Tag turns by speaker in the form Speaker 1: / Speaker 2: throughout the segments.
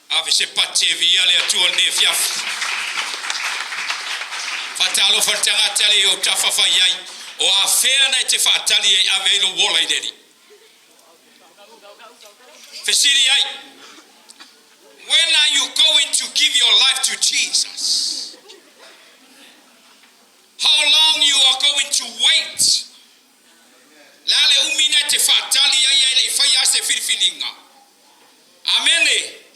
Speaker 1: Ave se pati e viia le Atua i lenei afiafi. Faatalofa i le tagata le i ou tafa fai ai, o afea na e te faatali ai ave ai lou ola i le Alii? Fesili ai, When are you going to give your life to Jesus? How long you are going to wait? Le a le umi na e te faatali ai ae le i faia se filifiliga? Amene!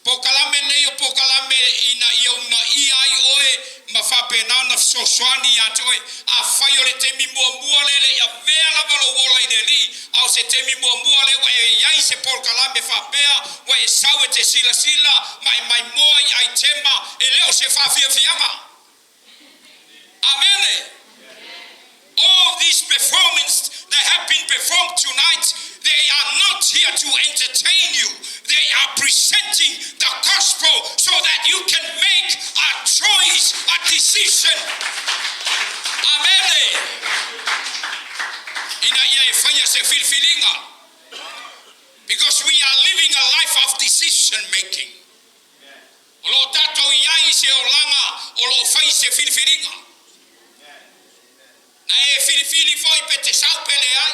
Speaker 1: Polokalame nei o polokalame ina ia uunaia ai oe ma faapena ona fesoasoani ia te oe. Afai o le taimi muamua lea e le i avea lava lou ola i le Alii, a o se taimi muamua lea ua e i ai se polokalame faapea, ua e sau e te silasila ma e maimoa i aitema, e le o se faafiafiaga. Amene! All these performance that have been performed tonight, they are not here to entertain you. They are presenting the gospel so that you can make a choice, a decision. Amene! Ina ia e faia se filifiliga. Because we are living a life of decision making. O lo o tatou i ai i se olaga o lo o fai se filifiliga. Na e filifili foi pe te sau pe leai.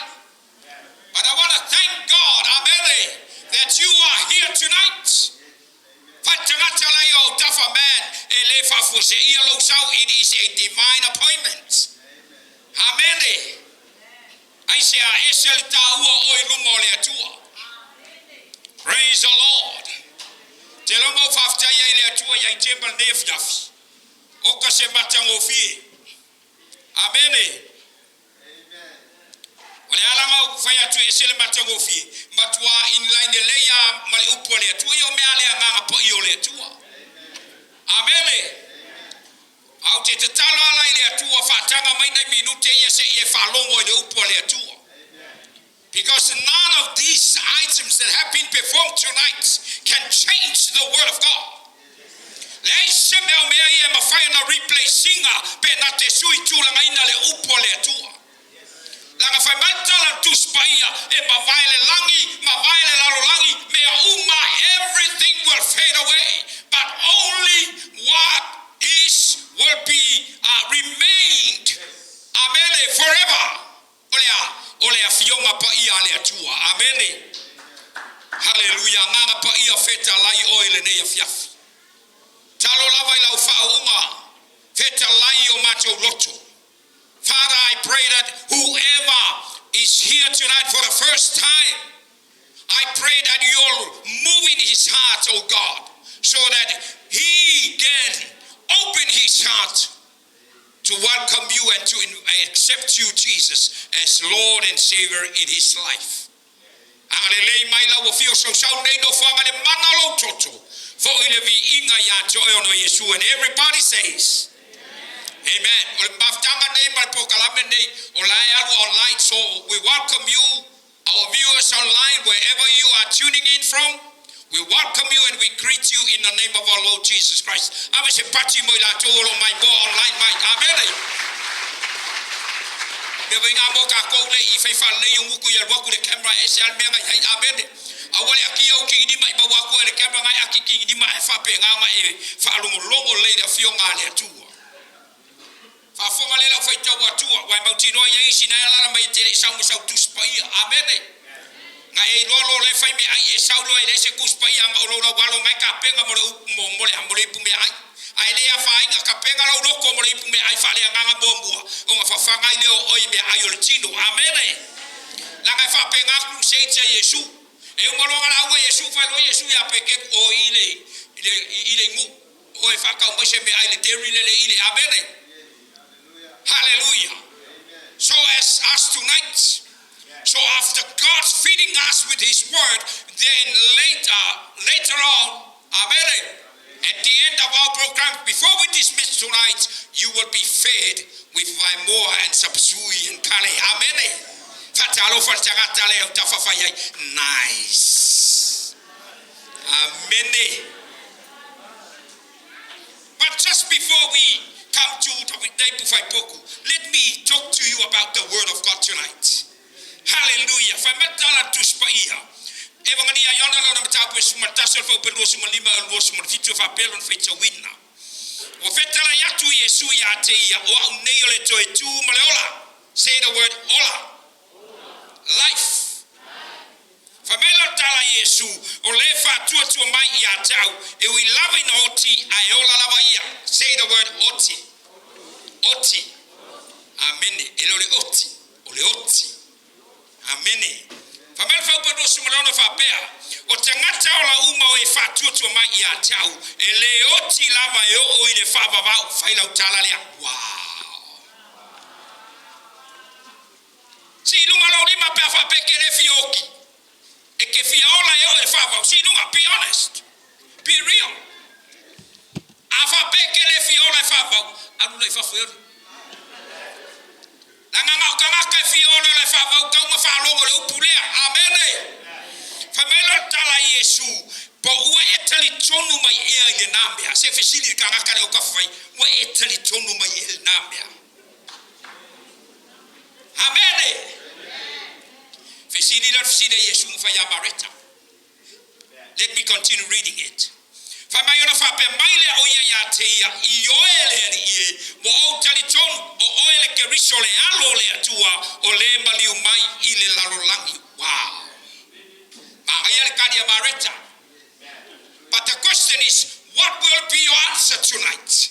Speaker 1: But I want to thank God, amene, that you are here tonight. Fai tagata lai o tafa man e le faafuaseia lou sau, it is a divine appointment. Amene. Ai se a ese le tāua o i luma o le Atua. Praise the Lord. Te loma o faafetai ai le Atua i ai temba lenei afiafi. Oka se matagofie. Amene. O le alaga o fai atu e ese le matagofie. Matua inline lei a ma le upu a le Atua. Ia o mea le agaga paia o le Atua. Amene. Au te tatalo ala i le Atua faataga mai nai minute ia se'i e faalogo i le upu a le Atua. Because none of these items that have been performed tonight can change the word of God. Leai se mea o mea ia e mafai ona replace ina pe na te sui tulagaina le upu a le Atua. Laga fai mai le tala le Tusi Paia, e mavae le lagi, mavae le lalolagi, mea uma, everything will fade away, but only what is will be remained, amene, forever. O le a? O le afioga paia a le Atua. Amene. Haleluia. Agaga paia fetalai oe i lenei afiafi. Talo lava i lau faauuga, fetalai o matou loto. Father, I pray that whoever is here tonight for the first time, I pray that you'll move in his heart, oh God, so that he can open his heart to welcome you and to accept you, Jesus, as Lord and Savior in his life. Agalelei mai lau afio sausau nei nofoaga le mana o lou toto. Foi le viiga ia te oe ona o Iesu. And everybody says, Amen. O le mafutaga nei ma le polokalame nei o la e alu online. So we welcome you, our viewers online, wherever you are tuning in from. We welcome you and we greet you in the name of our Lord Jesus Christ. Ave se pati mo i latou o lo o maimoa online mai. Amene. Mea foi ngā mo kākou le i whai whalei o nguku i alu aku le camera e se al mea ngai hai. Amene. Aua le aki au ki nima i maua aku e le camera ngai aki ki nima e whape ngā nga e whaalongolongo lei le afioga a le Atua. Faafofoga le lau faitau Atua, ua e mautinoa ia isi na e alaala mai e te le i sau ma sau Tusi Paia. Amene. Nga e iloa lo le fai meaai e sau loa e leai se Tusi Paia ma o lou lau alo ngai kapega mo le upu mo mo le mo le ipu meaai. Ae le afaina kapega lou loko mo le ipu meaai faaleagaga muamua ona fafaga ai lea o oe i meaai o le tino. Amene. Leaga e faapena crusades a Iesu. E uma loa ona lauga Iesu fai loa Iesu ia Peteru, o i le i le i le nu'u. O e faatau mai se meaai le dairy le le i le. Amene. Hallelujah. So as us tonight, so after God's feeding us with His word, then later on, amen, at the end of our program, before we dismiss tonight, you will be fed with Vaimoa and Sapsui and Kale. Amen. Faatalofa le tagata le au tafafai ai. Nice. Amen. But just before we come to Taipufaipoku, let me talk to you about the word of God tonight. Hallelujah. Fai mai tala Tusi Paia. Evangeli a Ioane lona mataupu e 11 o le fuaiupu e 25 e o le 27 e faapea lona faitauina. Ua fetalai atu Iesu ia te ia, O au nei o le toe tu ma le ola. Say the word ola. Life. Fai mai la le tala a Iesu, O le faatuatua mai ia te au, e ui lava ina oti, ae ola lava ia. Say the word oti. Oti. Amene. E le o le oti, o le oti. Amene. Fai mai le Faupa 26 faapea, O tagata ola uma o e faatuatua mai ia te au, e le oti lava e oo i le faavavau. Fai lau tala lea. Wow! Sii i luga lou lima pe a faapea e ke le fia oki. E ke fia ola e oo i le faavavau. Sii i luga. Be honest. Be real. A faapea e ke le fia ola e faavavau, alu la i fafo e ola. Leaga na o tagata e fia ola le faavau tau ma faalogo i le upu lea. Amene. Fai mai loa le tala a Iesu, Po ua e talitonu mai ea i lenā mea? Se fesili i le tagata lea o Tafafai, Ua e talitonu mai ea i lenā mea? Amene. Fesili lea o le fesili a Iesu na fai ia Mareta. Let me continue reading it. Fai mai ona faapea mai lea o ia ia te ia, Ioe le Alii e, ua ou talitonu, o oe le Keriso le Alo o le Atua, o le maliu mai i le lalolagi. Wow! Manaia le tali a Mareta. But the question is, what will be your answer tonight?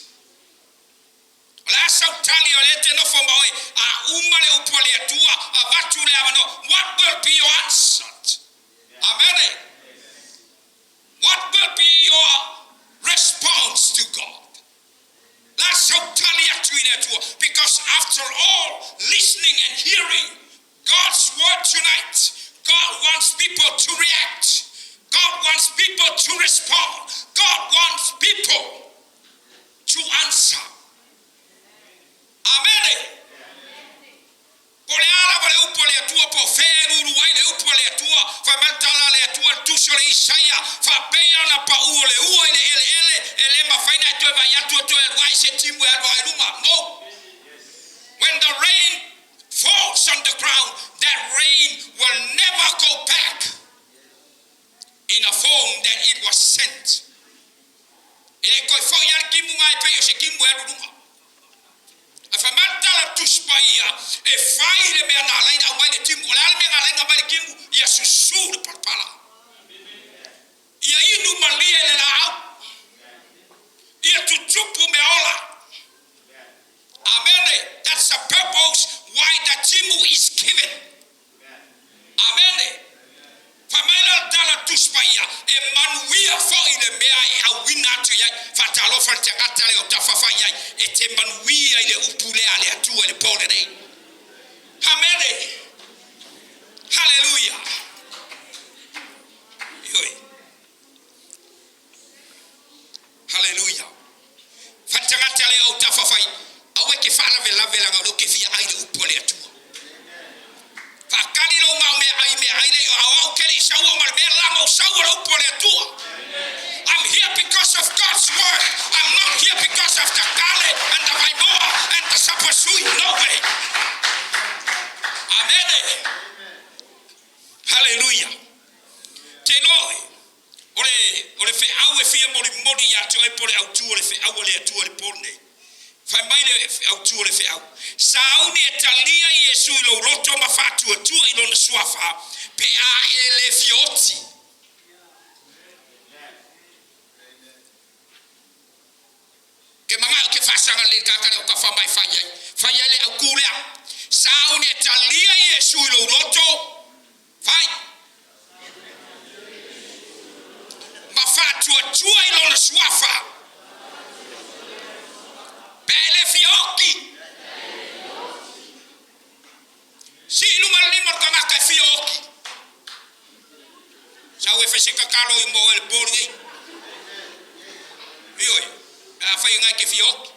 Speaker 1: O le a sau tali o lea te nofo ma oe a uma le upu a le Atua, avatu le avanoa. What will be your answer? Amene. What will be your response to God? La sau tali atu i le Atua. Because after all, listening and hearing God's word tonight, God wants people to react. God wants people to respond. God wants people to answer. Amene. Po o le a lava le upu a le Atua, po o fea e lulu ai le upu a le Atua, fai mai le tala a le Atua, le tusi o le Isaia, faapea ona pau o le ua i le eleele, e le mafai ona e toe vaai atu e toe alu ae se timu e alu ai i luma. No. When the rain falls on the ground, that rain will never go back in a form that it was sent. E le toe foi lava le timu na e pei o se timu e alu i luga. Ae fai mai le tala Tusi Paia, e fai le mea na ala ai ona aumai le timu. O le a le mea na ala ai ona aumai le timu? Ia susu le palapala. Ia inu malie le laau. Ia tutupu mea ola. Amene. That's the purpose why the timu is given. Amene. Fai mai la le tala Tusi Paia, e manuia foi le mea e auina atu i ai. Faatalofa le tagata lea o tafafai ai, e te manuia i le upu lea a le Atua i le po lenei. Amene. Haleluia. Ioe. Haleluia. Fai le tagata lea o tafafai, aua e te faalavelave leaga o lea ou te fia ai i le upu a le Atua. Faatali lou gao meaai i meaai le ioa o au ke le i saua ma le mea laga o saua le upu a le Atua. I'm here because of God's word. I'm not here because of the Kale and the Vaimoa and the Sapasui. No way. Amene. Haleluia. Te iloa oe, o le, o le feau e fia molimoli ia te oe po o le autu o le feau a le Atua i le po lenei. Fai mai le autu o le feau, Sauni e talia Iesu i lou loto ma faatuatua i lona suafa, pe a e le fia oti. Ke manao ke faasaga lelei tagata lea o tafa mai fai ai. Fai ai le autu lea. Sauni e talia Iesu i lou loto, fai. Ma faatuatua i lona suafa. Pe a e le fia oki. Sii i luga le lima o le tagata e fia oki. Sau e fai se tatalo i mua o oe i le po lenei. Ioe, pe afai e nai te fia oki.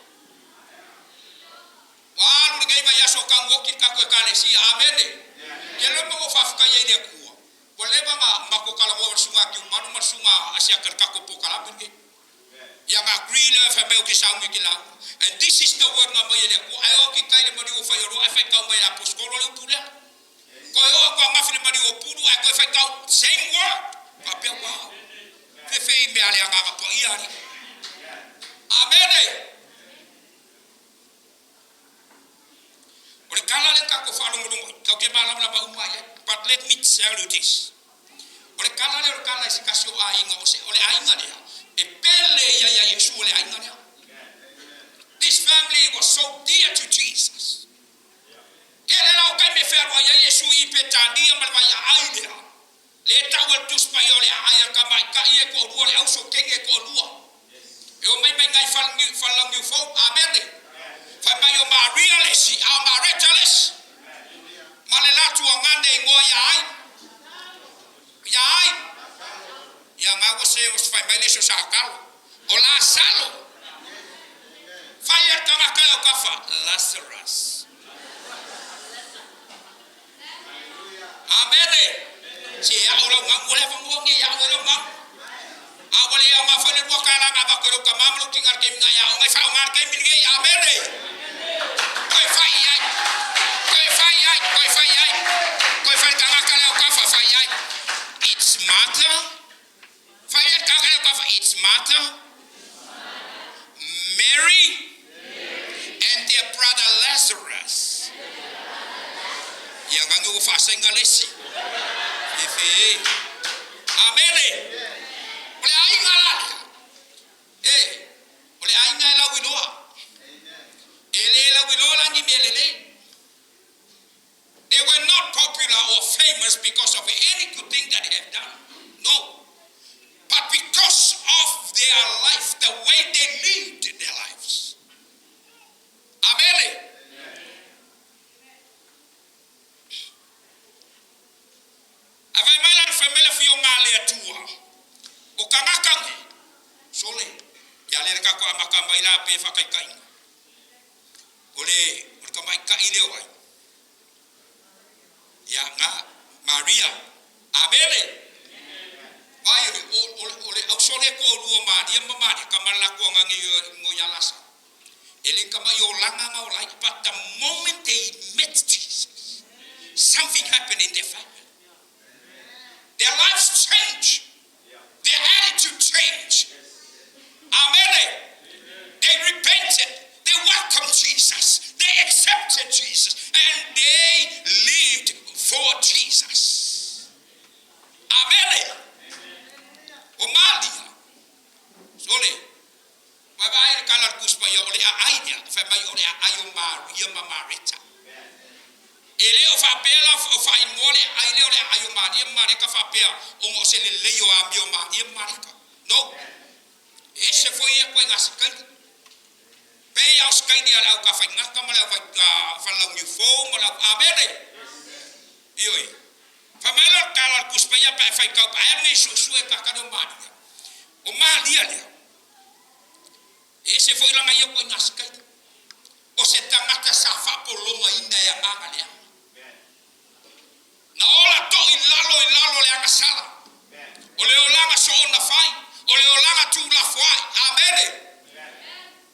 Speaker 1: Ua alu lenei vaiaso o tau oki le tatou Ekalesia. Amene. Ke loma ua faafetai ai i le Atua, ua leva na matou talanoa ma le susuga a Tiumalu ma le susuga a Siata i le tatou polokalame lenei. Ia na agree lea fai mai ou te sauni i te lauga. And this is the word na aumai e le Atua. Ae oo atu i tai le maliu o Faialoa ae faitau mai e le Aposetolo le upu lea. Toe oo atu angafi le maliu o Pulu ae toe faitau, same word. mea a le Agaga Paia alii. Amene. O le tala lea tatou faalogologo ai, tatou te malamalama uma ai ai. But let me tell you this. O le tala lea o le tala i se tasi o aiga, o se, o le aiga lea, e pele ia ia Iesu o le aiga lea. This family was so dear to Jesus. Tele la o taimi e fealuai ai Iesu i Petania ma le vaiaai lea, le tau e le Tusi Paia o le aai a le tamaitai e toalua le auso teine e toalua. E omai mai nai falelauniu fou. Amene. Fai mai o Maria le isi, a o Mareta le isi. Ma le la tuagane e igoa ia ai? Ia ai? Ia nga ua se fai mai le isi o Satalo. O Lasalo. Fai a le tagata e o kafa, Lazarus. Amene. Se e ao lau gau, ua le avanoa nei e ao ai lau gau. A ua le aoga foi le $2 na avatu e lou tama ma lou tina i le taimi na e aoga ai, faaaoga le taimi lenei. Amene. Toe fai i ai. Toe fai i ai. Toe fai i ai. Toe fai le tagata lea o kafa, fai i ai. It's Martha. Fai i ai le tagata lea o kafa, it's Martha. Mary and their brother Lazarus. Ia nani ua faasaina le isi. Fefe e. Amene. O le aiga la lea. E, o le aiga e lauiloa. E le lauiloa la ni mea lelei. They were not popular or famous because of any good thing that they have done. No. But because of their life, the way they lived their lives. Amene. Ae fai mai la le fai mai le afioga a le Atua, O tagata nei, sole, ia lea le tatou amata mai la pe faataitaiga. O le, o le tamaitai lea o ai? Ia, na, Maria. Amene. Vai, o, o, o le auso lea toalua o Maria ma Maria, tama le latou agaga i ngo ia Lasa. E le tama i olaga na ola ai, but the moment they met Jesus, something happened in their family. Their lives changed. Their attitude changed. Amene. They repented. They welcomed Jesus. They accepted Jesus. And they lived for Jesus. Amene. O Malia. Sole. Vaevae le tala a le Tusi Paia, o le aai lea, fai mai o le aai o Maria ma Mareta. E le o faapea la o faaigoa le aai lea o le aai o Maria ma Mareta faapea ona o se lelei o amio o Maria ma Mareta. No. E ese foi ia ituaiga sikaili. Pei lava o sikaili a le au tafaigata ma le au falelauniu fou ma le au. Amene! Ioe. Fai mai lea o le tala a le Tusi Paia pe a e faitau, pe a e alu nei e suesue i tagata lea o Maria. O Maria lea. E ese foi lana ia ituaiga sikaili. O se tagata sa faapologaina e agaga leaga. Na ola toʻi lalo i lalo le agasala. O le olaga soona fai, o le olaga tuulafoai. Amene.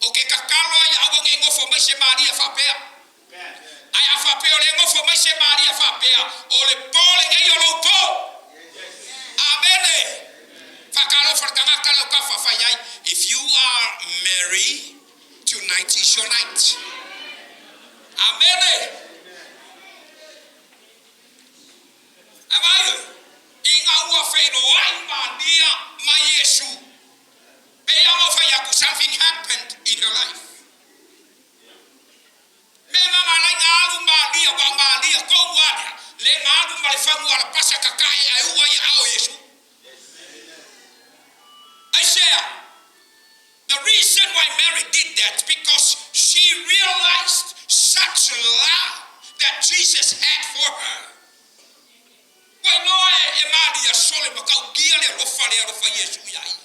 Speaker 1: O ke tatalo a ia aua nei nofo mai se Maria faapea. Ae a faapea o lea nofo mai se Maria faapea, o le po lenei o lou po. Amene. Faatalofa le tagata lea o tafa fai ai, If you are Mary, tonight is your night. Amene. Ae vaai oe, ina ua feiloai Maria ma Iesu, pei lava ona fai atu, something happened in her life. Mea na na lai na alu Maria, ua Maria kou alea, le na alu ma le fagu alapasa kakae ae ua ia ao Iesu. Aisea? The reason why Mary did that because she realized such love that Jesus had for her. Ua iloa e e Maria sole matautia le alofa le alofa Iesu iā ia.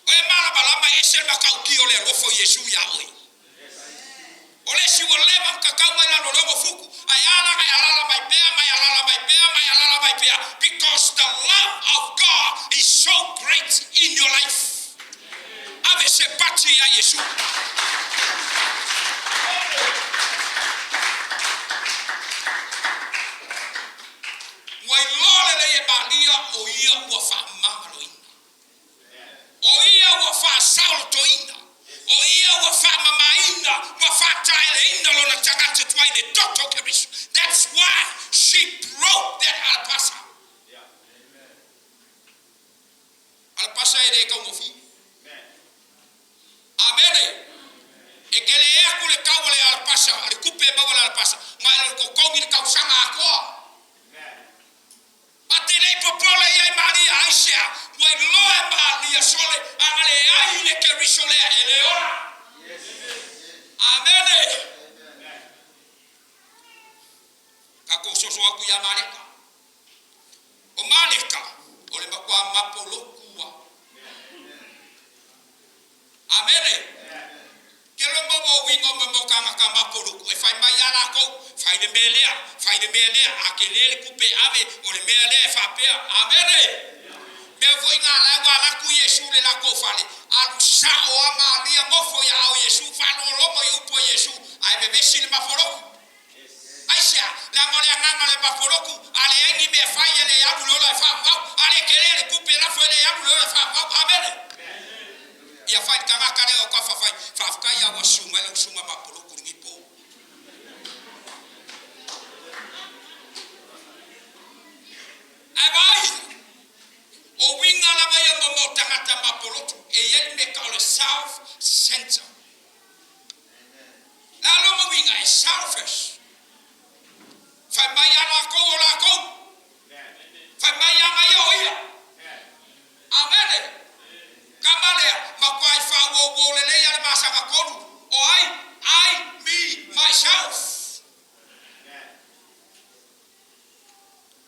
Speaker 1: O e malamalama e ese le matautia o le alofa o Iesu iā oe. O le isi ua leva ona tatau mai lalo o le ono futu, ae a lana e alala mai pea, ma e alala mai pea, ma e alala mai pea, because the love of God is so great in your life. Ave se pati iā Iesu. Ua iloa lelei e Maria o ia ua faamagaloina. Aisea? Ua iloa e Malia sole a na leai le Keriso lea e le ola. Amene. Tatou soso atu ia Maleka. O Maleka, o le matua mapoloku a. Amene. Ke lo maua o uiga o mea o tagata mapoloku e fai mai ia latou, fai le mea lea, fai le mea lea, a tele le tupe e ave, o le mea lea e faapea. Amene. Mea foi nga la ua alu atu Iesu i le latou fale, alu sao a Malia nofo ia ao Iesu, faalogologo i upu a Iesu, ae vevesi le mapoloku. Aisea? Leaga o le agaga o le mapoloku, a leai ni mea fai e le alu le ola e faavavau, a le tele le tupe e lafo e le alu le ola e faavavau. Amene. Ia fai le tagata lea o tafa fai, faafetai a ua susu mai lau susuga mapoloku i lenei po. Ae vaai, o uiga lava ia mo mo tagata mapolotu, e i ai le mea e tau o le self center. Le a lona uiga e selfish? Fai mai ia lakou o lakou. Fai mai ia ia o ia. Amene. Kama lea, matuai faauouo lelei a le masaga tonu. O ai? I, me, myself.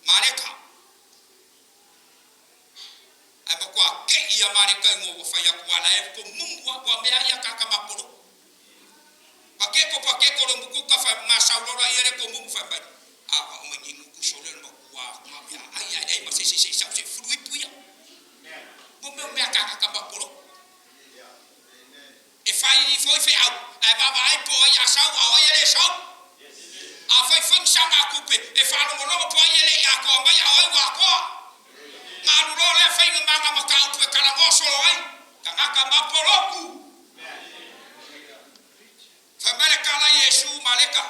Speaker 1: Mareka. Ae matua keʻi a Mareka i mua ua fai atu ala e ko mumu a ua mea ia kaka mapolo. Pakeko pakeko lo muku ka fa ma saulora ia le ko mumu fa mai. A va o mai ni ku sole lo makua ma mea ai ai ai ma se se se sau se fulu ipu ia. Mo mea mea kaka ka mapolo. E fai i foi fe au, ae vaavaai po o ai a sau a o ai e le sau. A fai foi ni saga kupe, e faalogologo po o ai e le i atoa mai a o ai ua atoa. Malu loa lea faiga ma ana mataupu e talanoa solo ai, tagata mapoloku. Fai mai le tala a Iesu, Maleka,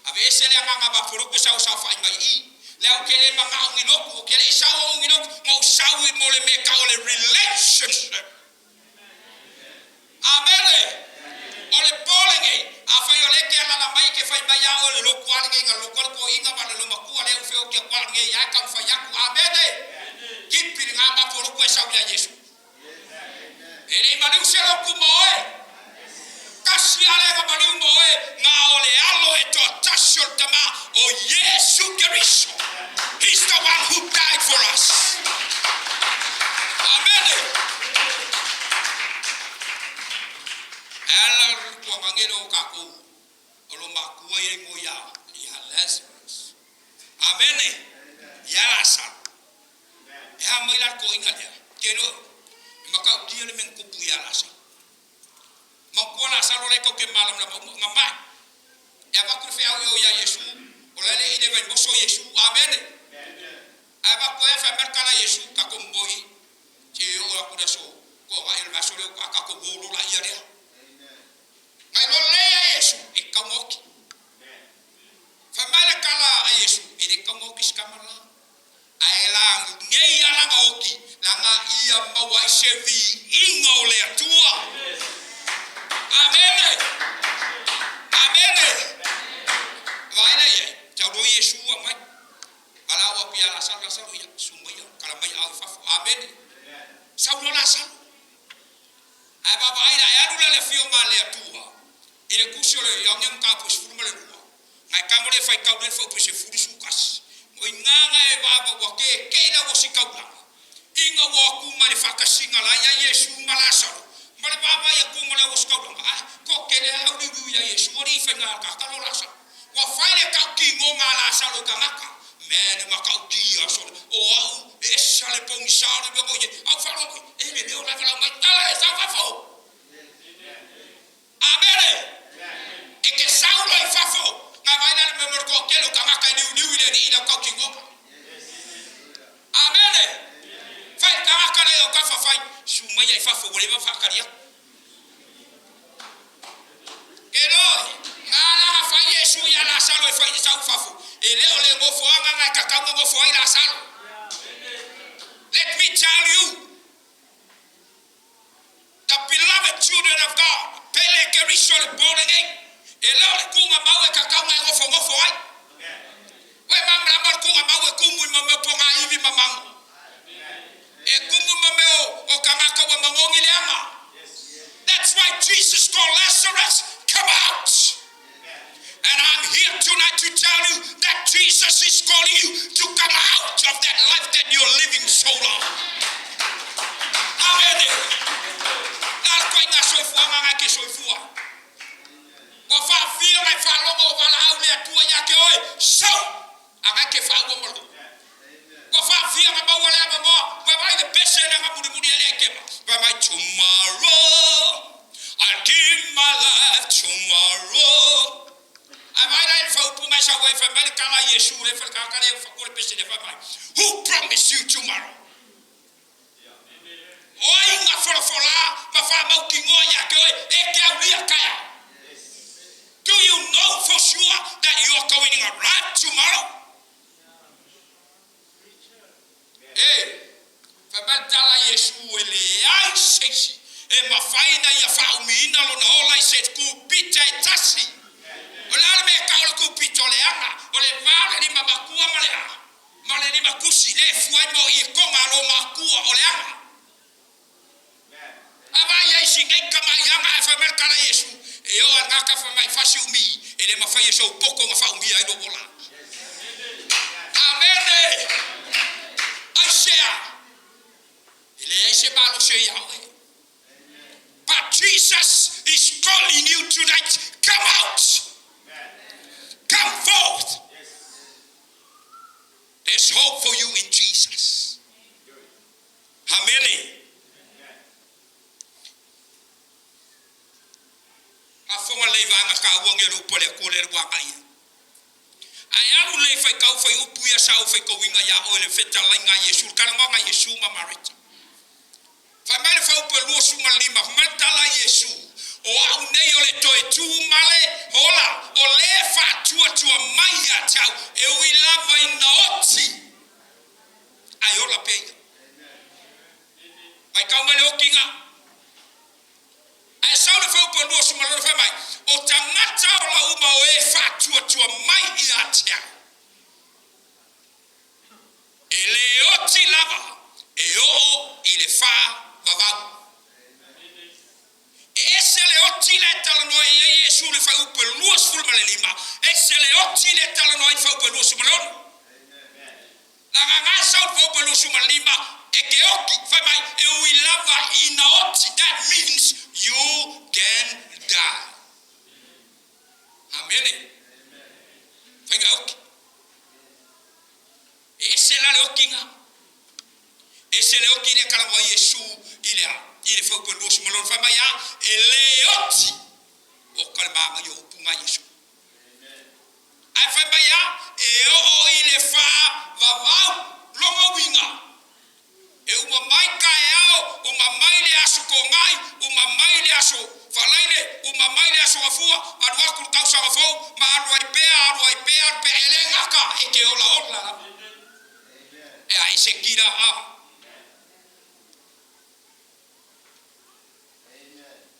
Speaker 1: aveese le agaga mapoloku e saosaofaʻi mai i i. Lea ou te le manao ni lotu, ou te le i sau au ni lotu, na ou sau i mo le mea e tau o le relationship. Amene! O le po lenei, afai o lea e te alala mai e te fai mai ia oe le lotu a lenei na lotu a le toeaina ma le lomatua lea ua feoti atu a lenei ia e taumafai atu. Amene! Kipi lena matou lotu e sau ia Iesu. E le i maliu se lotu mo oe. Tasi a lea na maliu mo oe, na o le alo e toatasi o le Tama, o Iesu Keriso. He's the one who died for us. Amene. E ala le tuagagele o tatou o lo matua ia i moe ia Lazarus. Amene. Ia Lasalo. E ha mai la le toaiga lea. Ke loa, e matautia le mea na tupu ia Lasalo. Maotua Lasalo la e tou te malamalama uma, na mai. E avatu le feau i o ia Iesu, o la e le i le vaimoso Iesu. Amene. Ae avatu ai a fai mai le tala a Iesu, tatou momoi i, se e oo atu le aso toaga ea o le vaiaso lea ua tatou o lola ia lea. Na iloa lelei a Iesu, e tatau ona oti. Fai mai le tala a Iesu, e le tatau ona oti se tama la. Ae la nei a lana oti, lana ia maua ai se viiga o le Atua. Amene! Amene! Vaai la i ai, tau loa Iesu ua mai. Valaau atu ia Lasalo, Lasalo, ia, susu mai au, kala mai au i fafo. Amene! Sau loa Lasalo. Ae vaavaai la, e alu la le Afioga a le Atua i le tusi o le Ioane Mataupu e 12, na e tago le faitau lea le fuaiupu e 11. O ina na e vaava ua keekee le auositaulaga, ina ua atu ma le faatasiga la ia Iesu ma Lasalo, ma le vaavaai atu ma le auositaulaga, ae toatele lava auliuliu ia Iesu, alii faiga tatalo Lasalo. Ua fai le tautinoga a Lasalo i tagata, mea le matautia sole, o au e esa le pogisa o le mea ua i ai, au faalogo i, e lelei o la e valaau mai, tala e sau fafo! Amene! E te sau loa i fafo, na vaai la le mea mo le toatele o tagata e liuliu i le alii i lau tautinoga. Amene! Fai le tagata lea o tafa fai, susu mai ia i fafo ua leva ona faatali atu. Ke loe, na ala na fai Iesu ia Lasalo e fai i sau i fafo, e le o le nofoaga na e tatau ona nofo ai Lasalo. Let me tell you, the beloved children of God, pele Keriso le po lenei, e le o le tuugamau e tatau ona e nofonofo ai. Ua e malamalama o le tuugamau e tumu i mo mea pogaiwi ma manu. E lea ua faatua le pese lea fai mai, Who promised you tomorrow? O ai na folafolā ma faamautinoa ia te oe e te aulia taeao? Do you know for sure that you are going to arrive tomorrow? E, fai mai le tala a Iesu, e leai se isi e mafai ona ia faaumiina lona ola i se kupita e tasi. O le a le mea e tau o le kupita? O le aga, o le va o le limamatua ma le a? Ma le limatusi, le fua ai mo i e toga a lo matua, o le aga. A vaai ai si nei tama i aga ae fai mai le tala a Iesu, e oo a lena tafa mai fasi umi, e le mafai e sou poto ona faaumia ai lou ola. Amene! Aisea? E leai se malosi ia oe. But Jesus is calling you tonight, come out! Come forth! There's hope for you in Jesus. Amene. A fonga lei vaega taua nei o le upu a le Atua lea le ua agai ai. Ae alu lei faitau fai upu ia sa ou faitauina iā oe le fetalaiga a Iesu, le talanoaga a Iesu ma Mareta. Fai mai le faaupu e 25, fai mai le tala a Iesu, O au nei o le toe tū ma le ola, o lē faatuatua mai ia te au, e ui lava ina oti, ae ola pea ia. Matau mai le otiga. Ae sau le faaupu e 26, fai mai, O tagata ola uma o e faatuatua mai ia te au. E le oti lava e oo i le faavavau. E ese le oti la e talanoa i ai Iesu i le fuaiupu e 25, ese le oti lea e talanoa ai i le fuaiupu e 26. Lagalaga e sau le fuaiupu e 25, e te oti, fai mai, e ui lava ina oti, that means you can die. Amene. Faiga e oti. E ese la le otiga. Ese le oti lea talanoa ai Iesu i le a? I le fautua 20 fai mai a, e le oti oka le manaia o upu na Iesu. Ae fai mai a, e oo i le fa vavau lona uiga. E uma mai taeao, uma mai le aso Togai, uma mai le aso Falaile, uma mai le aso Gafua, alu atu le tausaga fou, ma alu ai pea, alu ai pea, alu pea, e le gata, e te olaola lava. E a e se kila a.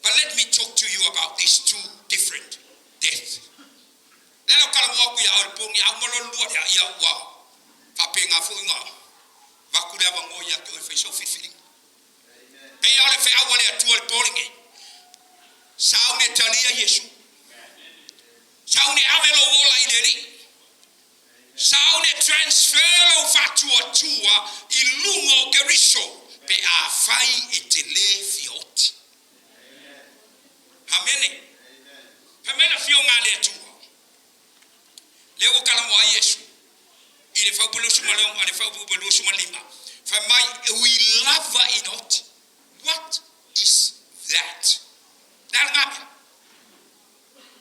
Speaker 1: But let me talk to you about these two different deaths. Lea lau talanoa atu ia oe le po ni au ma lona lua lea, ia ua faapena foi ona avatu le avanoa ia te oe e fai sau filifiliga. Pei lava o le feau a le Atua i le po lenei, sauni e talia Iesu. Sauni e ave lou ola i le Alii. Sauni e transfer lou faatuatua i luga o Keriso pe afai e te le fia oti. Amene. Fai mai le Afioga a le Atua, lea ua talanoa ai Iesu i le fuaiupu 26 a le fuaiupu 25, fai mai, Ui lava ina oti. What is that? Le a lena mea?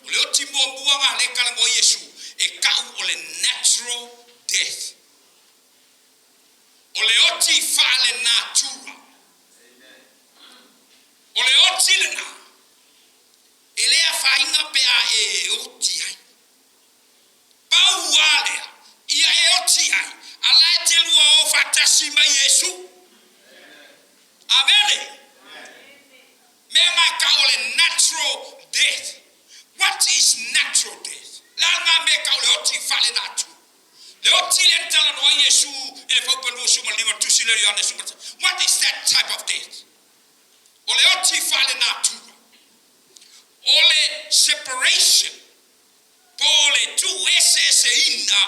Speaker 1: O le oti muamua na lea e talanoa ai Iesu, e tau o le natural death. O le oti faale-natura. O le oti lena, e le afaina pe a e oti ai. Pau a lea, ia e oti ai, a la e te lua o faatasi ma Iesu. Amene. Mea nga tau o le natural death. What is natural death? Le a nga mea e tau o le oti faale-natura? Le oti lea na talanoa ai Iesu i le fuaiupu e 25 tusi lea o Ioane 11. What is that type of death? O le oti faale-natura. O le separation po o le tuueseeseina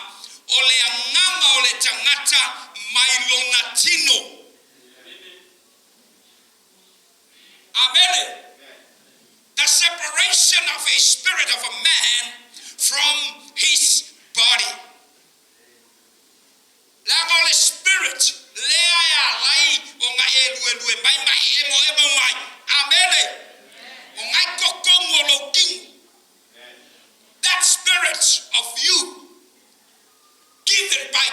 Speaker 1: o le agaga o le tagata mai lona tino. Amene. The separation of a spirit of a man from his body. Leaga o le spirit lea e alai ona e luelue mai ma e emoemo mai. Amene. O ngai totonu o lou tino. That spirit of you given by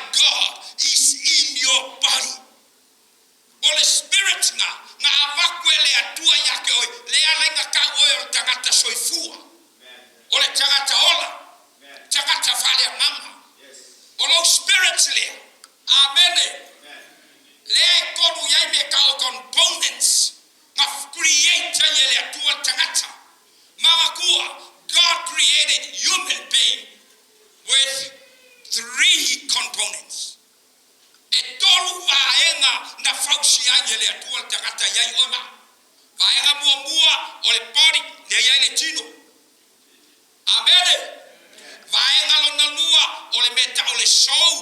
Speaker 1: fausia ai e le Atua le tagata e i ai oe ma au. Vaega muamua o le body, lea e i ai le tino. Amene. Vaega lona lua o le mea tau o le soul.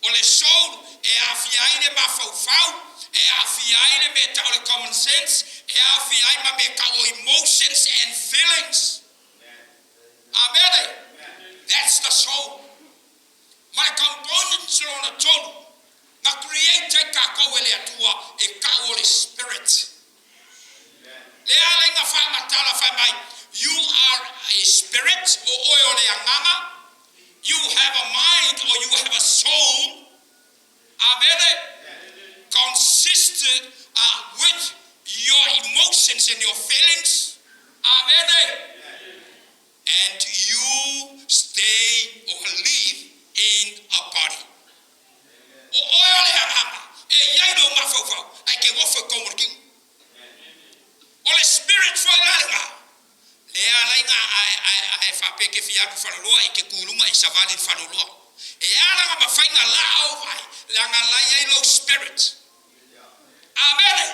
Speaker 1: O le soul e aafia ai le mafaufau, e aafia ai le mea tau o le common sense, e aafia ai ma mea tau o emotions and feelings. Amene. That's the soul. Ma le components lona tolu, na create ai tatou e le Atua e tau o le spirit. Lea ala i na faamatala fai mai, You are a spirit, o oe o le agaga, you have a mind or you have a soul, Amene, consisted with your emotions and your feelings, Amene, and you stay or live in a body. O oe o le agaga, e i ai lou mafaufau, ae ke nofo i totonu o le tino. O le spirit foi la lena, lea ala i na ae faapea ke fia alu faleoloa i ke kuluga e savali i le faleoloa. E ala na mafai na laa ou ai, leaga la i ai lou spirit. Amene!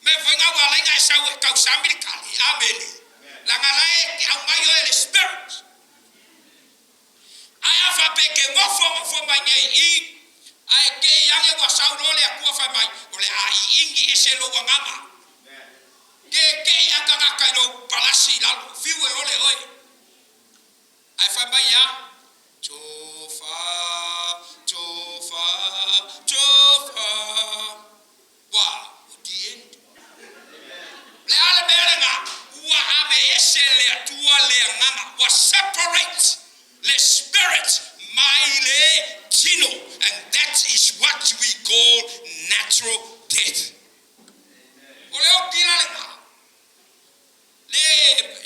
Speaker 1: Mea foi na ua ala ai na e sau e tausami le kale. Amene! Leaga la e aumai oe e le spirit. Ae a faapea e te nofo nofo mai nei i i, ae te i ane ua sau loa le Atua fai mai, o le a iini ese lou agaga. Te tei a tagata i lou palasi i lalo, fiu e lole oe. Ae fai mai e a? Tofa, tofa, tofa. Ua the end. Le a le mea lena? Ua aveese le Atua le agaga, ua separate le spirit mai le tino, and that is what we call natural death. O le oti la lena, le,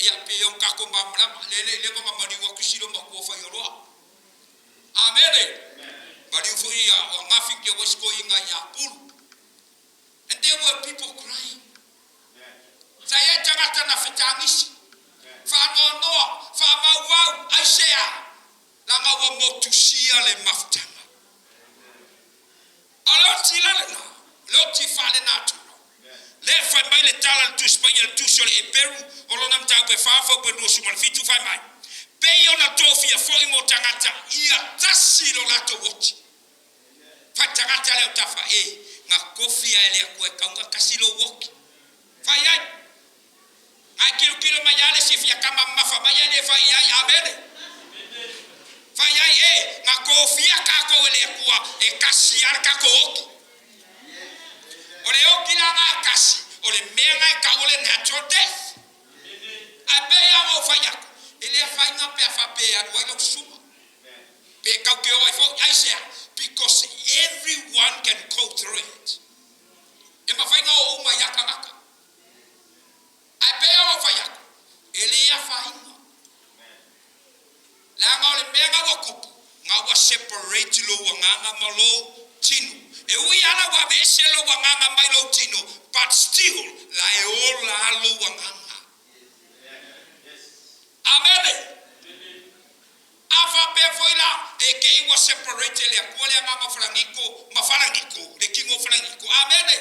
Speaker 1: ia, pei o tatou malamalama, le le i leva ona maliu atu isi loma tua faioloa. Amene. Maliu foi ia o Gafi te ua sikoiga ia Pulu. And there were people crying. Sa i ai tagata na fetagisi, faanoanoa, faavauvau, aisea? Leaga ua motusia le mafutaga. A o le oti la lena, o le oti faalenatura, lea e fai mai le tala a le Tusi Paia, le Tusi o le Eperu, o lona mataupu e fa, faupu e 27, fai mai, Pei ona tofia foi mo tagata ia tasi lo latou oti. Fai tagata lea o tafa e, na tofia e le Atua e taunga tasi lou oti. Fai ai. Ae tilotilo mai lava le isi fia tama mamafa mai ae le fai i ai. Amene. Fai ai e, na tofia tatou e le Atua e tasi lava le tatou oti. O le oti la na e tasi, o le mea na e tau o le natural death. Ae pei lava ona ou fai atu, e le afaina pe a faapea e alu ai lau suma. Pe tau te o ai foi, aisea? Because everyone can go through it. E mafai ona o uma ia tagata. Ae pei lava ona fai atu, e le afaina. Leaga o le mea na ua tupu, na ua separate lou agaga ma lou tino. E ui lava la ua aveese lou agaga mai lou tino, but still la e ola lava lou agaga. Amene! A faapea foi la, e te i ua separate e le Atua le agaga o Falagiko ma Falagiko, le tino o Falagiko. Amene!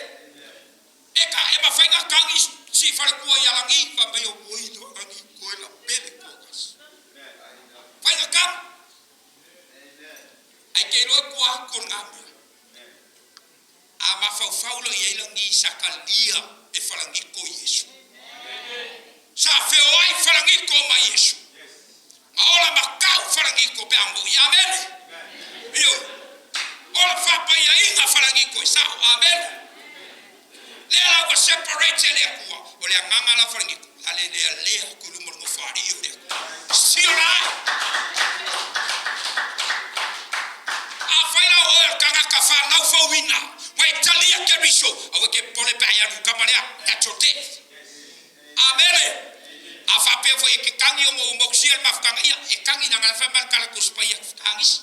Speaker 1: E ka e mafai na tagi si faletua ia lagi, fai mai o oi no lagi koe la pele koe kasi. Fai na tagi. Ai te iloa e kua aku o ngā mea. A mafaufau lo i ai lagi sa kalia e Falagiko Iesu. Sa feoai Falagiko ma Iesu. Ma ola ma kau Falagiko pe a moi. Amene. Ioe. Ola faapaiaiga Falagiko e sao. Amene. Lea la ua separate e le Atua, o le agaga la Falagiko, la le lealea atu i luma o le nofoalii o le Atua. Sio la ai. Afai la o oe o le tagata fanau fouina, ua e talia Keriso, aua e te popole pe a e alu i kama lea, natural death. Amene! A faapea foi e ke tangi ona ua motusia le mafutaga, ia, e tangi leaga la fai mai le tala Tusi Paia, tagisi.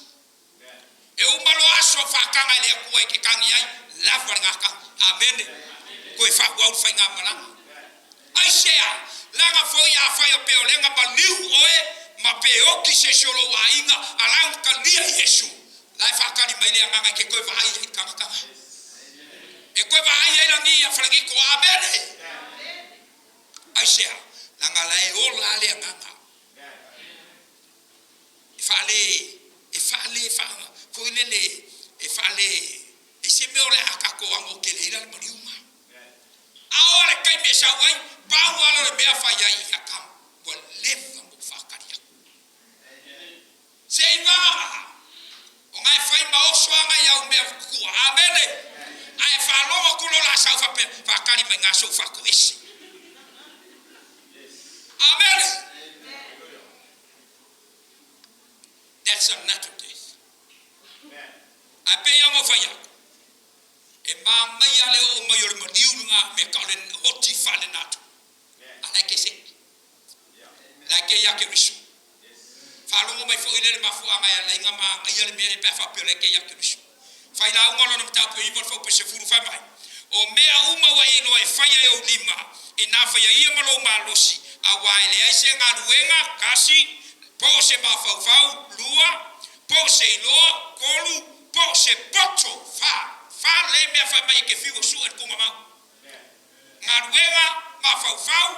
Speaker 1: E uma loa aso faataga e le Atua e te tangi ai, lava le gatagi. Amene! Toe faaauau le faigamalaga. Aisea? Leaga foi afai o peolega ma liu oe ma pe oti se isi o lou aiga, a la ona talia Iesu, la e faatali mai le agaga e te toe vaai ai i le tagata. Aisea? Leaga la e ola lava le agaga. E faale, e faale, faa, foi lele, e faale, e se mea o le a tatou ago tele ai la le maliuga. A oo lava le taimi e sau ai, pau lava lea o le mea fai ai ia ka, ua leva ona ou faatali atu. Se i vaa, o na e fai ma oso lava nai au mea tuua. Amene! Ae faalogo atu loa o le a sau faapea, faatali mai na se ou faatoese. Amene! That's a natural death. Ae pei lava ona ou fai atu, e manaia le oo mai o le maliu lena mea ka o le oti faalenatura. A la e ke seki. La e ke ia Keriso. Faalogo mai foi lea i le mafuaaga e ala ai ona manaia le mea lea pe a faapea o la e ke ia Keriso. Failauga lona mataupu e iva le faupe sefulu fai mai, O mea uma ua e iloa e faia e ou lima, inā faia ia ma lou malosi, auā e leai se galuega, kasi, po o se mafaufau, lua, po o se iloa, tolu, po o se poto, fa. Fa lelei mea fai mai e ke fiu e sue le tugamau. Galuega, mafaufau,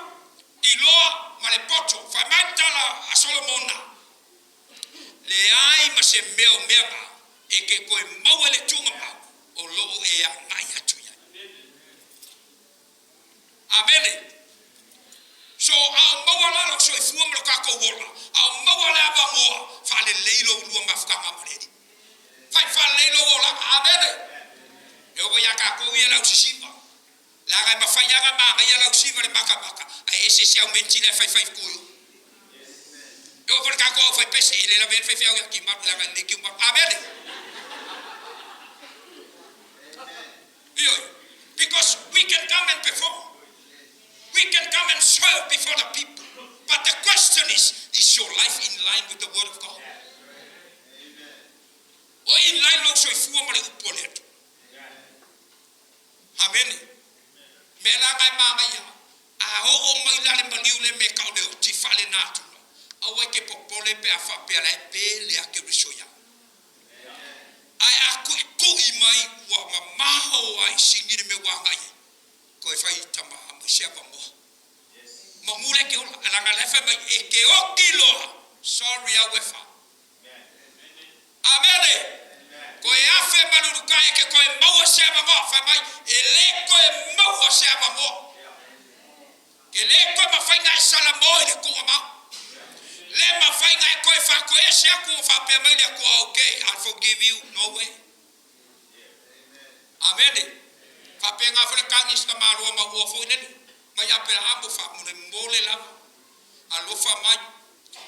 Speaker 1: iloa, ma le poto. Fai mai le tala a Solomona, Leai ma se mea o mea na e ke toe maua i le tuugamau o lo o e agai atu i ai. Amene. So, a o maua la lou soifua ma lo tatou ola, a o maua le avanoa, faalelei lou lua mafutaga ma le Alii. Fai faalelei lou olaga. Amene. E oo ia tatou ia le au sisiva, leaga e mafai lava ona manaia lau siva i le matamata, ae ese se aumenti la e faifai i tua i o. E oo foi i le tatou aufaipese, e le lavea ai le faifeau ia Timaru leaga e lelei Tiumaru. Amene. Ioe. Because we can come and perform. We can come and serve before the people. But the question is, is your life in line with the word of God? O in line lou soifua ma le upu a le Atua. Amene. Mea la na e manaia, a oo mai la le maliu le mea tau le oti faalenatura, aua e te popole pe a faapea la e pele ake riso ia. Ae a tuitui mai ua mamao a i sini le mea ua agai ai, toe fai tama mai se avanoa. Manu la e te ola, leaga la e fai mai e te oti loa, sorry au e fa. Amene! Toe afe ma lulutai e ke toe maua se avanoa, fai mai, e le toe maua se avanoa. Ke le toe mafai na e salamo i le tuugamau. Le mafai na e toe faatoese atu o faapea mai le Atua, Ok, I'll forgive you, no way. Amene! Faapena foi le tagi i si tamaloa mauoa foi lele, mai Aperaamo, faamolemole lava. Alofa mai.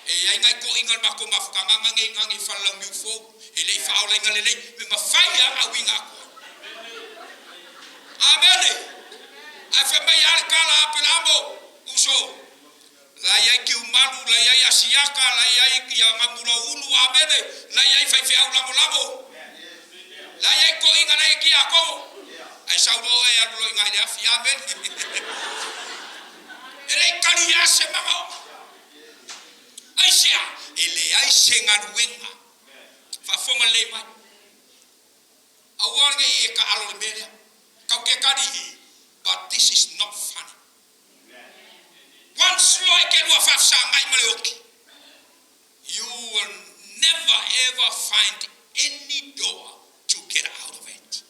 Speaker 1: E i ai nai toeaiina o le matou mafutaga na nei na nei falelauniu fou, e le i faaolaina lelei, me mafai lava ona auina atu ai. Amene! Ae fai mai lava le tala a Aperaamo, Uso, la i ai Tiumalu, la i ai Asiata, la i ai ia Gamulaulu, amene, la i ai faifeau lagolago, la i ai toeaiina la i ai Tiakono. Ae sau loa oe e alu loa i ina i le afi. Amene! E le i talia se manaoga. Aisea? E leai se galuega. Faafofoga lelei mai. Aua nei e taalo i le mea lea. Tau te tali i, but this is not funny. Once loa e te lua faafesagai ma le oti, you will never ever find any door to get out of it.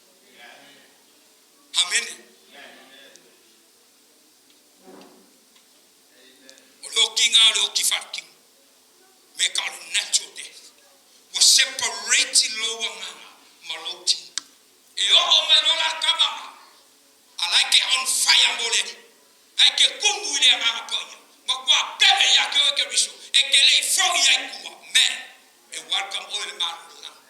Speaker 1: Amene. O le okiga o le oki faatino, me ka o le natural death. Ua separate lou agaga ma lou tino. E oo mai loa la le tama a la e ke on fire mo le Alii. La e ke kumu i le Agaga Paia. Matua pele ia te oe Keriso e te le i foi ai tua. Man, e welcome oe i le Malo o le Lagi.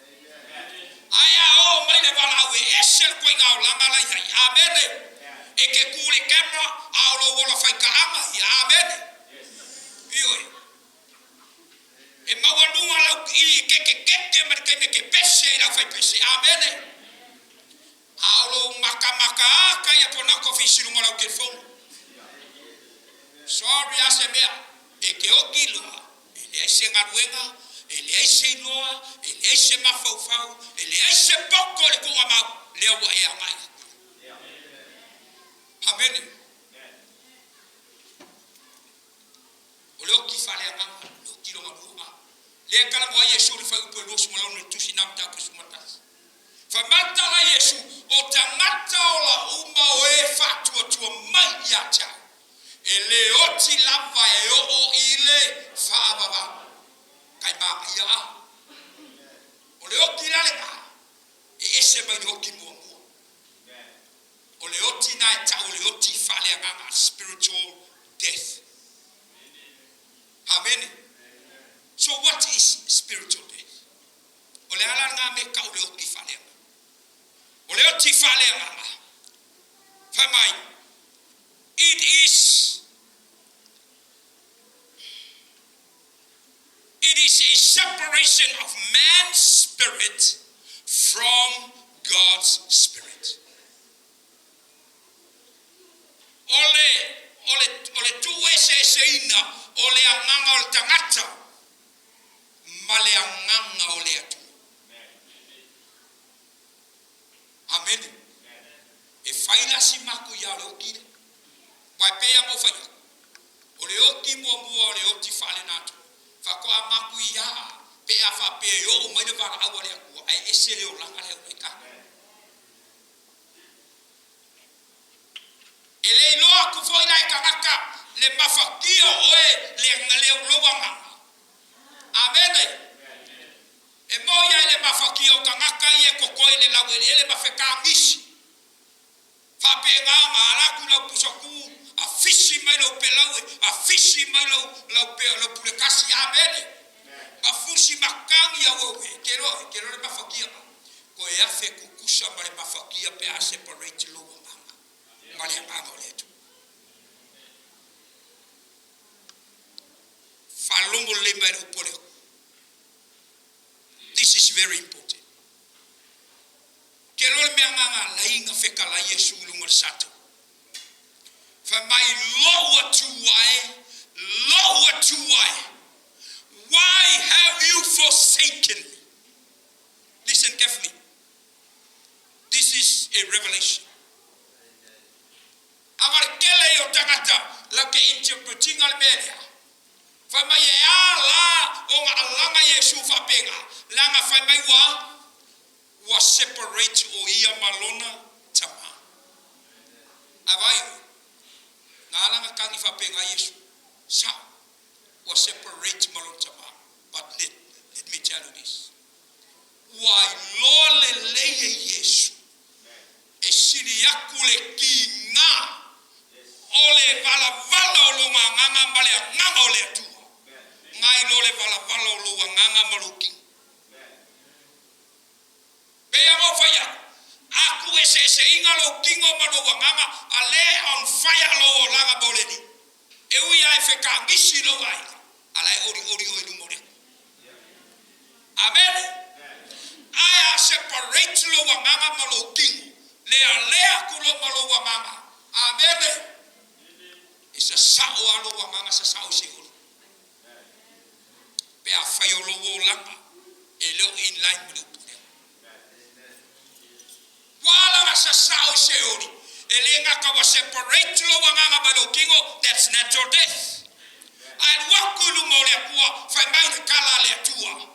Speaker 1: Ae a oo mai le valaau e ese le koiga olaga la iai. Amene. E te tu i le camera a o lou ola faitaaga ia. Amene. Ioe. E maualuga lau i ketekete ma le taimi e te pese ai i le aufaipese. Amene. A o lou matamata ata ia pornography i luga o lau telefono. Sorry a se mea, e te oti loa, e leai se galuega, e leai se iloa, e leai se mafaufau, e leai se poto i le tuugamau, lea ua e agai atu. Amene. faaleagaga, le oti lona lua. Lea e talanoa ai Iesu i le fuaiupu e 28 o le Tusi na Mataupu 11. Fai mai le tala a Iesu, O tagata ola uma o e faatuatua mai ia te au, e le oti lava e oo i le faavavau. Kai manaia a! O le oti la lena, e ese mai le oti muamua. O le oti na e tau o le oti faaleagaga, spiritual death. Amene. So what is spiritual death? O le a la lena mea e tau o le oti faaleagaga? O le oti faaleagaga, fai mai, it is It is a separation of man's spirit from God's spirit. O le, o le, o le tuueseeseina o le agaga o le tagata ma le agaga o le Atua. Amene. E fai la si maku ia o le oti lea. Aua e pei lava ona ou fai atu, o le oti muamua o le oti faalenatura, faatoa maku ia pe a faapea e oo mai le valaau a le Atua ae ese le olaga lea ua i tatou. E le iloa atu foi la e tagata le mafatia o oe le lou agaga. Amene. E moi ai le mafatia o tagata ia e totoe i le laueleele ma fetagisi. Faapena ona ala atu lau pusatu, a fisi mai lou pelaue, a fisi mai lou, lau, lau pulekasi. Amene. Ma fusi matagi au au e ke loa, ke loa le mafatia ma. Toe afe tutusa ma le mafatia pe a separate lou agaga ma le agaga o le Atua. Faalogo lelei mai le upu a le Atua. This is very important. Ke loa le mea agaga alai na fetalai Iesu i luga o le sato. Fai mai, Lou Atua e, lou Atua e, why have you forsaken me? Listen carefully. This is a revelation. A o le tele ia o tagata lau te interpretinga le mea lea. Fai mai e a la ona alaga Iesu faapena, leaga fai mai ua ua separate o ia ma lona tama. Ae vaai oe, na ala na tagi faapena Iesu, sao, ua separate ma lona tama. But let, let me tell you this, ua iloa lelei e Iesu E sili aku le kiga o le valavala o lou agaga ma le agaga o le Atua, nai lo le valavala o lou agaga ma lou kino. Pei lava o fai atu, a tuueseeseiga lou kino ma lou agaga, a le on fire lou olaga mo le Alii. E ui lava e fekagisi lou aiga, a la e olioli oe i luma o le Atua. Amene. Ae a separate lou agaga ma lou tino, lealea atu loa ma lou agaga. Amene. E sasao lava lou agaga sasao i Seoli. Pe afai o lou olaga e le o in line ma le upu lea. Ua ala na sasao i Seoli, e le gata ua separate lou agaga mai lou tino, that's natural death. Ae alu atu i luma o le Atua, fai mai le tala a le Atua,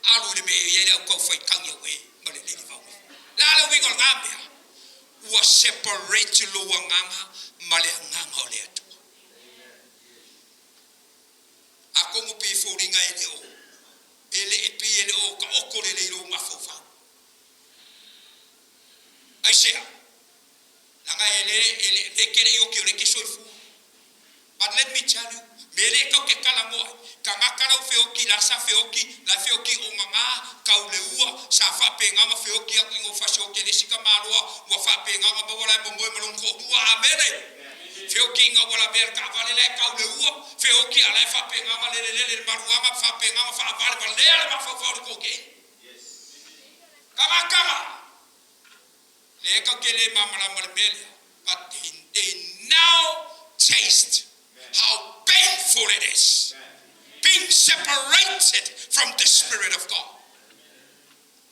Speaker 1: Alu i le mea e i ai le au tau fai tagi au e ma le lili vau ifo. Le a le uiga o lena mea? Ua separate lou agaga ma le agaga o le Atua. Atonu pei e foliga e le o, e le, e pei e le o taoto lelei lou mafaufau. Aisea? Leaga e le, e le, le ke le i oki o le ke soifua. But let me tell you, me le kau ke talanoa ai, tagata lau feoki la sa feoki, la feoki o nga nga, kau le ua, sa faapegaga feoki aku i ngo fasioki e le isi tamaloa, ua faapegaga maua la e momoe ma lona toalua. Amene! Feoki ina ua lavea le taavale la e kau le ua, feoki a la e faapegaga lele lele le maluaga, faapegaga faavale valea le mafaufau o le toatele. Tagataga! Lea kau te le malamalama le mea lea, but they, they now taste how painful it is being separated from the Spirit of God.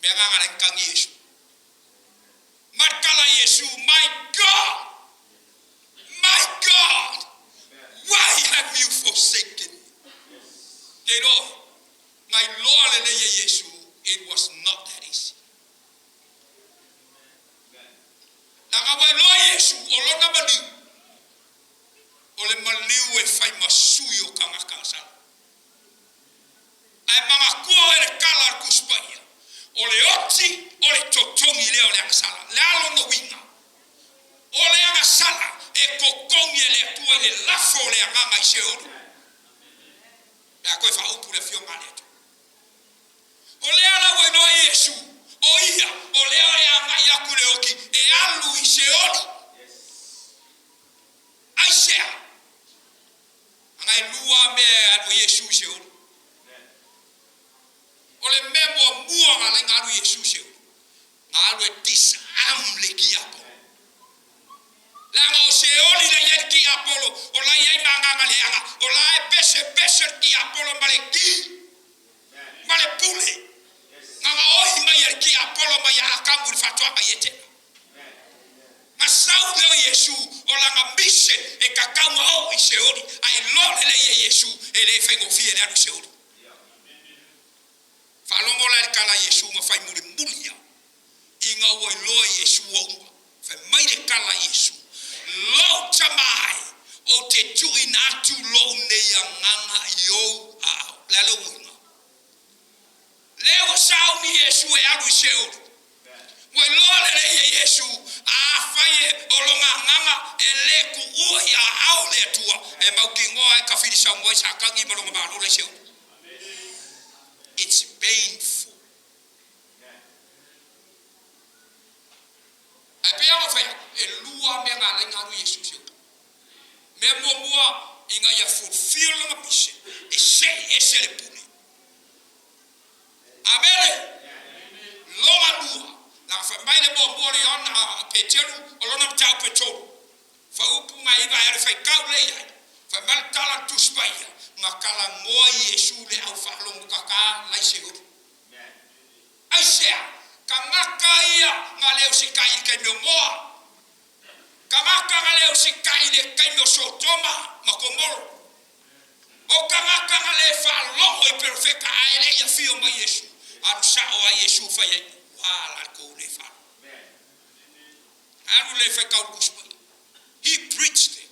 Speaker 1: Mea nganga le kangi Yesu. Matkala Yesu, my God, my God, why have you forsaken me? Iesu o lona maliu, o le maliu e fai ma sui o tagata agasala. Ae manatua oe le tala a le Tusi Paia, o le oti o le totogi lea o le agasala. Le a lona uiga? O le agasala e totogi e le Atua i le lafo o le agaga i Seoli. Pe a toe faaupu le Afioga a le Atua. O lea la ua iloa e Iesu, o Ia, o lea e agai atu i le oti e alu i Seoli. Aisea? Ana e lua a mea e alu ai Iesu i Seoli. O le mea muamua na ala ai na alu Iesu i Seoli, na alu e disarm le tiapolo. Leaga o Seoli la i ai le tiapolo, o la i ai ma agaga leaga, o la e pesepese le tiapolo ma le ki, ma le pule. Na gaoi mai e le tiapolo mai ia Atamu i le faatoaga i Etena. Na sau lea o Iesu, o lana mission e tatau na oo i Seoli, a e iloa lelei e Iesu e le faigofie le alu i Seoli. Faalogo la i le tala a Iesu na fai mulimuli ia, ina ua iloa e Iesu ua uma. Fai mai le tala a Iesu, Lou tama e, ou te tuuina atu lou nei agaga i ou aao. O le a le uiga? Lea ua sauni Iesu e alu i Seoli. Ua iloa lelei e Iesu, afai e o lona agaga e le tuua i aao o le Atua, e mautinoa e tafilisaunoa ai Satani ma lona malo la i Seoli. It's painful. Ae pei lava ona fai atu, e lua mea na ala ai ona alu Iesu i Seoli. Mea muamua, ina ia fulfill lona mission, e sei ese le pule. Amene! Lona lua, leaga fai mai le muamua o le Ioane a Peteru, o lona mataupu e tolu. Faaupu na iva e alu faitau lea i ai. Fai mai le tala a le Tusi Paia, na talanoa Iesu le au faalogo tata la i Seoli. Aisea? Tagata ia na le usitai i le taimi o Noa. Tagata na le usitai i le taimi o Sotoma ma Komoro. O tagata na le faalogo i perofeta ae le i afio mai Iesu. Alu sao a Iesu fai ai, Ua la tou le faalogo. Alu le faitau le Tusi Paia. He preached it.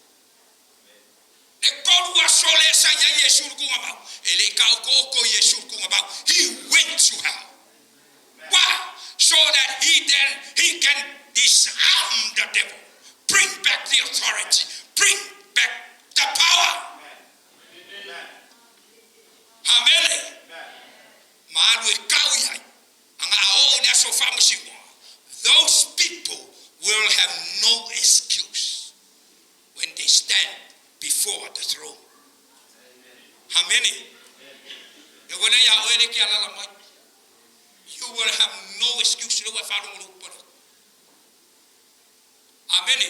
Speaker 1: Le tolu aso lea sa i ai Iesu i le tugamau, e le i taotooto Iesu i le tugamau. He went to hell. Why? So that he then he can disarm the devil, bring back the authority, bring back the power. Amene. Ma alu e kau i ai. Aga a oo i le aso faamasinoga, those people will have no excuse when they stand before the throne. Amene. E ua nei a oe le ke alala mai. You will have no excuse le ua e faalogologo upu ale. Amene.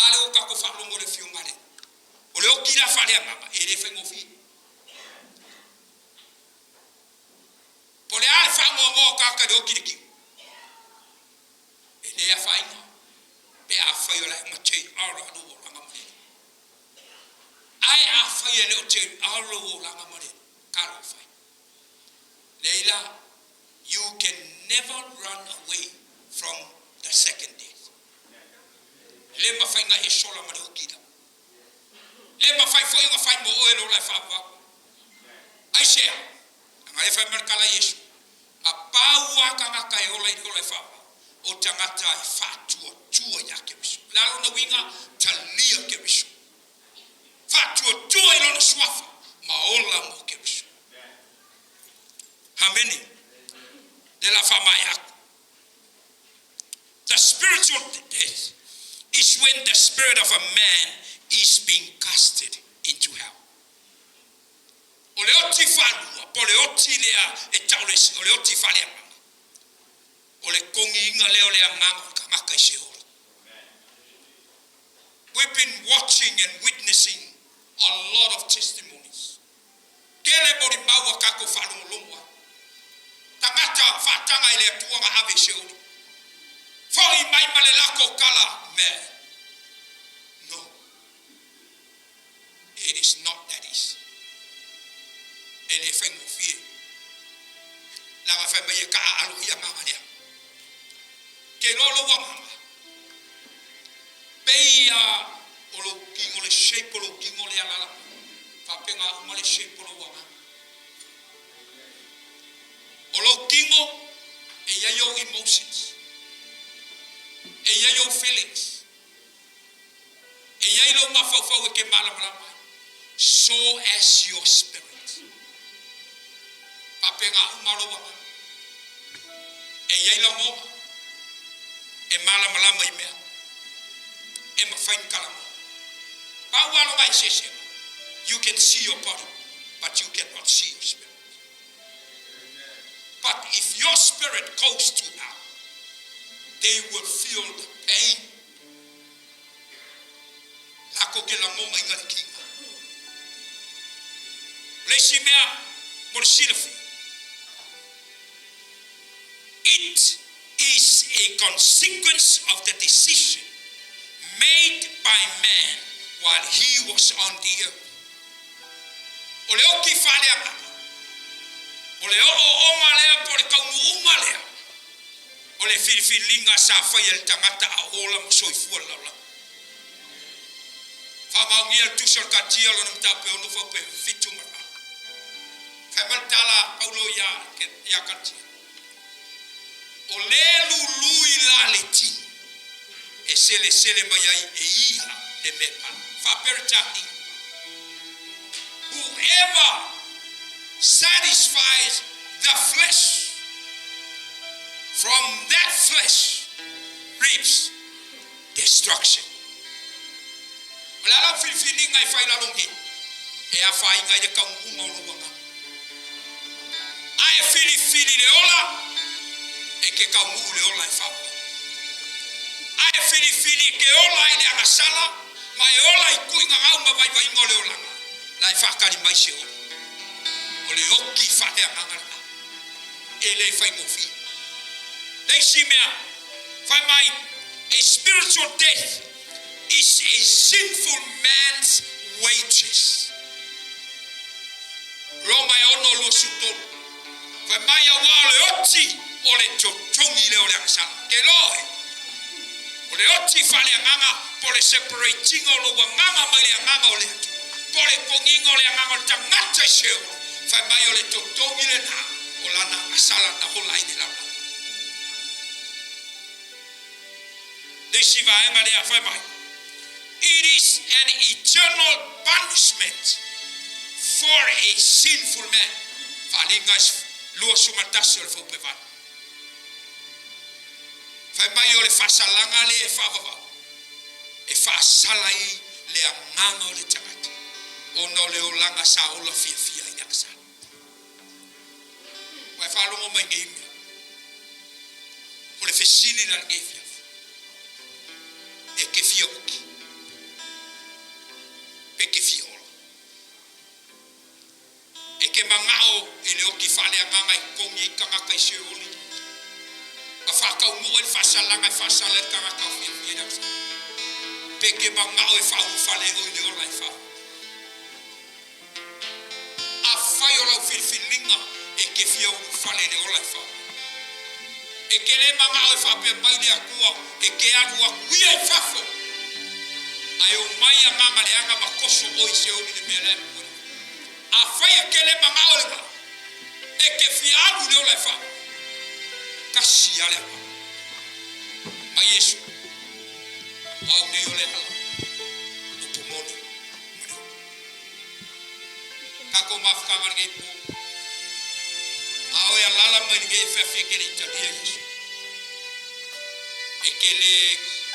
Speaker 1: A le o tatou faalogo i le Afioga a le O le oti la faaleagaga e le faigofie. Po o le a le faanoanoa o tagata i le oti i le tino, e le afaina pe afai o la e mate ala lou olaga ma le Alii. Ae afai e le o te ala lou olaga ma le Alii, talofa e. Leila, you can never run away from the second death. Le mafai na e sola ma le oti la. Le mafai foi ona fai mo oe le ola e faavavau. Aisea? Leaga e fai mai le tala a Iesu, Na pau a tagata e ola i le ola e faavavau, o tagata e faatuatua ia Keriso. O le a lona uiga? Talia Keriso. Faatuatua i lona suafa ma ola mo Keriso. Amene. Lea la faamaea atu. The spiritual death is when the spirit of a man is being casted into hell. O le oti faalua, po o le oti lea e tau le, o le oti faaleagaga, o le kogiina lea o le agaga o le tagata i Seola. We've been watching and witnessing a lot of testimonies. Tele molimau a tatou faalogologo ai. Tagata faataga i le Atua na ave i Seoli. Foi mai ma le lako tala, Man, no. It is not that easy. E le faigofie. Leaga fai mai e taaalo i agaga leaga. Ke iloa lou agaga. Pei a o lou tino le shape o lou tino lea alala mai, faapena uma le shape o lou agaga. O lou tino e i ai ou emotions, e i ai ou feelings, e i ai lou mafaufau e te malamalama ai, so as your spirit. Faapena uma lou agaga. E i ai lagona e malamalama i mea e mafai ona talanoa. Pau lava lona eseesega, you can see your body but you cannot see your spirit. But if your spirit goes to hell, they will feel the pain. Lakou te lagona ina le kiga. O le isi mea mo le silafia, it is a consequence of the decision made by man while he was on the earth. O le oki faaleagaga, o le ooooga lea po o le taunuuga lea o le filifiliga sa faia e le tagata a o ola ma soifua le lalolagi. Faamaonia le Tusi o le Katia lona mataupu e ono faupe 78. Fai mai le tala a Paulo iā Katia, O le lului la le tino e selesele mai ai e ia le mea pala. Faa-Peretania, Whoever satisfies the flesh, from that flesh reaps destruction. O le a lau filifiliga e fai lalo nei, e afaina ai le taunuuga o lou agaga. A e filifili i le ola, e te taunuu i le ola e faaauau. A e filifili e te ola i le agasala ma e ola i tuuina ma vaivaiga o le olaga, la e faatali mai se ola. O le oki faaleagaga lena. E le faigofie. Le isi mea, fai mai, a spiritual death is a sinful man's wages. Roma e 6, 23. Fai mai auā o le oti o le totogi lea o le agasala. Ke loe. O le oti faaleagaga po o le separate-iga o lou agaga mai le agaga o le Atua, po o le kogiga o le agaga o le tagata i se ola. Fai mai o le totogi lena o lana agasala na ola ai le lalolagi. Le isi vaega lea, fai mai, It is an eternal punishment for a sinful man. Faaaliga 21 o le Faupe 8. Fai mai o le faasalaga lea e faavavau, e faasala ai le agaga o le tagata ona o le olaga sa ola fiafia ai le agasala. Ua e faalogo mai nei mea? O le fesili la lenei afiafi, e te fia oki pe te fia ola? E te manao i le oki faaleagaga e totogi ai tagata i Seoli, ma faataunuu ai le faasalaga e faasala ai le tagata o fiafia i le agasala? Pe te manao e faaulufale oe i le ola e faauu? Afai o lau filifiliga e te fia ulufale i le ola e faauu, e te le manao e faapea mai le Atua e te alu atu ia i fafo, ae omai agaga leaga ma toso oe i Seoli le mea la e mua i le Afai e te le manao lena, e te fia alu i le ola e faauu, tasi a le agaga. Mai Iesu, o au nei o le ala, upu moni ma le ola. Tatou mafutaga lenei po. A oe alala mai lenei afiafi e te le i talia Iesu. E te le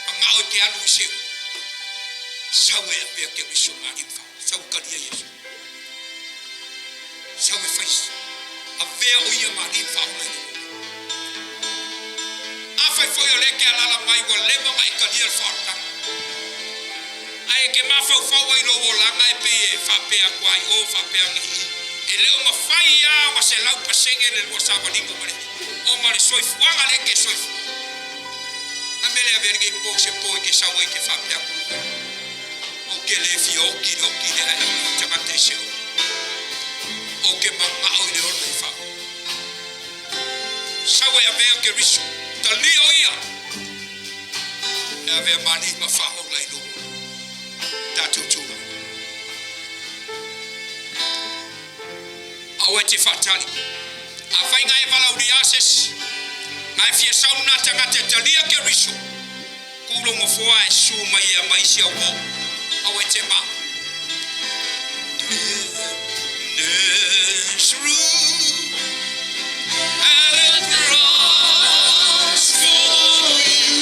Speaker 1: manao e te alu i se sau e avea Keriso ma alii ma faavae. Sau e talia Iesu. Sau e fai avea o ia ma alii ma faaola i lou ola. Afai foi o lea e te alala mai ua leva ona e talia le faaolataga, ae e te mafaufau ai i lou olaga e pei e faapea atu ai o faapea ane i i, e le o mafai lava ona 100% le lua savaliga ma le Alii, ona o le soifuaga lea e te soifua. A mea le avea lenei po se po e te sau ai e te faapea atu, Ou te le fia oki i le oki lea e ave i tagata i se ola. Ou te manao i le ola e faaola. Sau e avea Keriso, talia o ia. avea ma alii ma faaola i luma tatou tulaga. Aua e te faatali. Afai nga e valaaulia a se isi, nga e fia sau lena tagata e talia Keriso, ku lou nofoa ae susu mai ia ma isi au uo. Aua e te ma. There's room at the cross for you.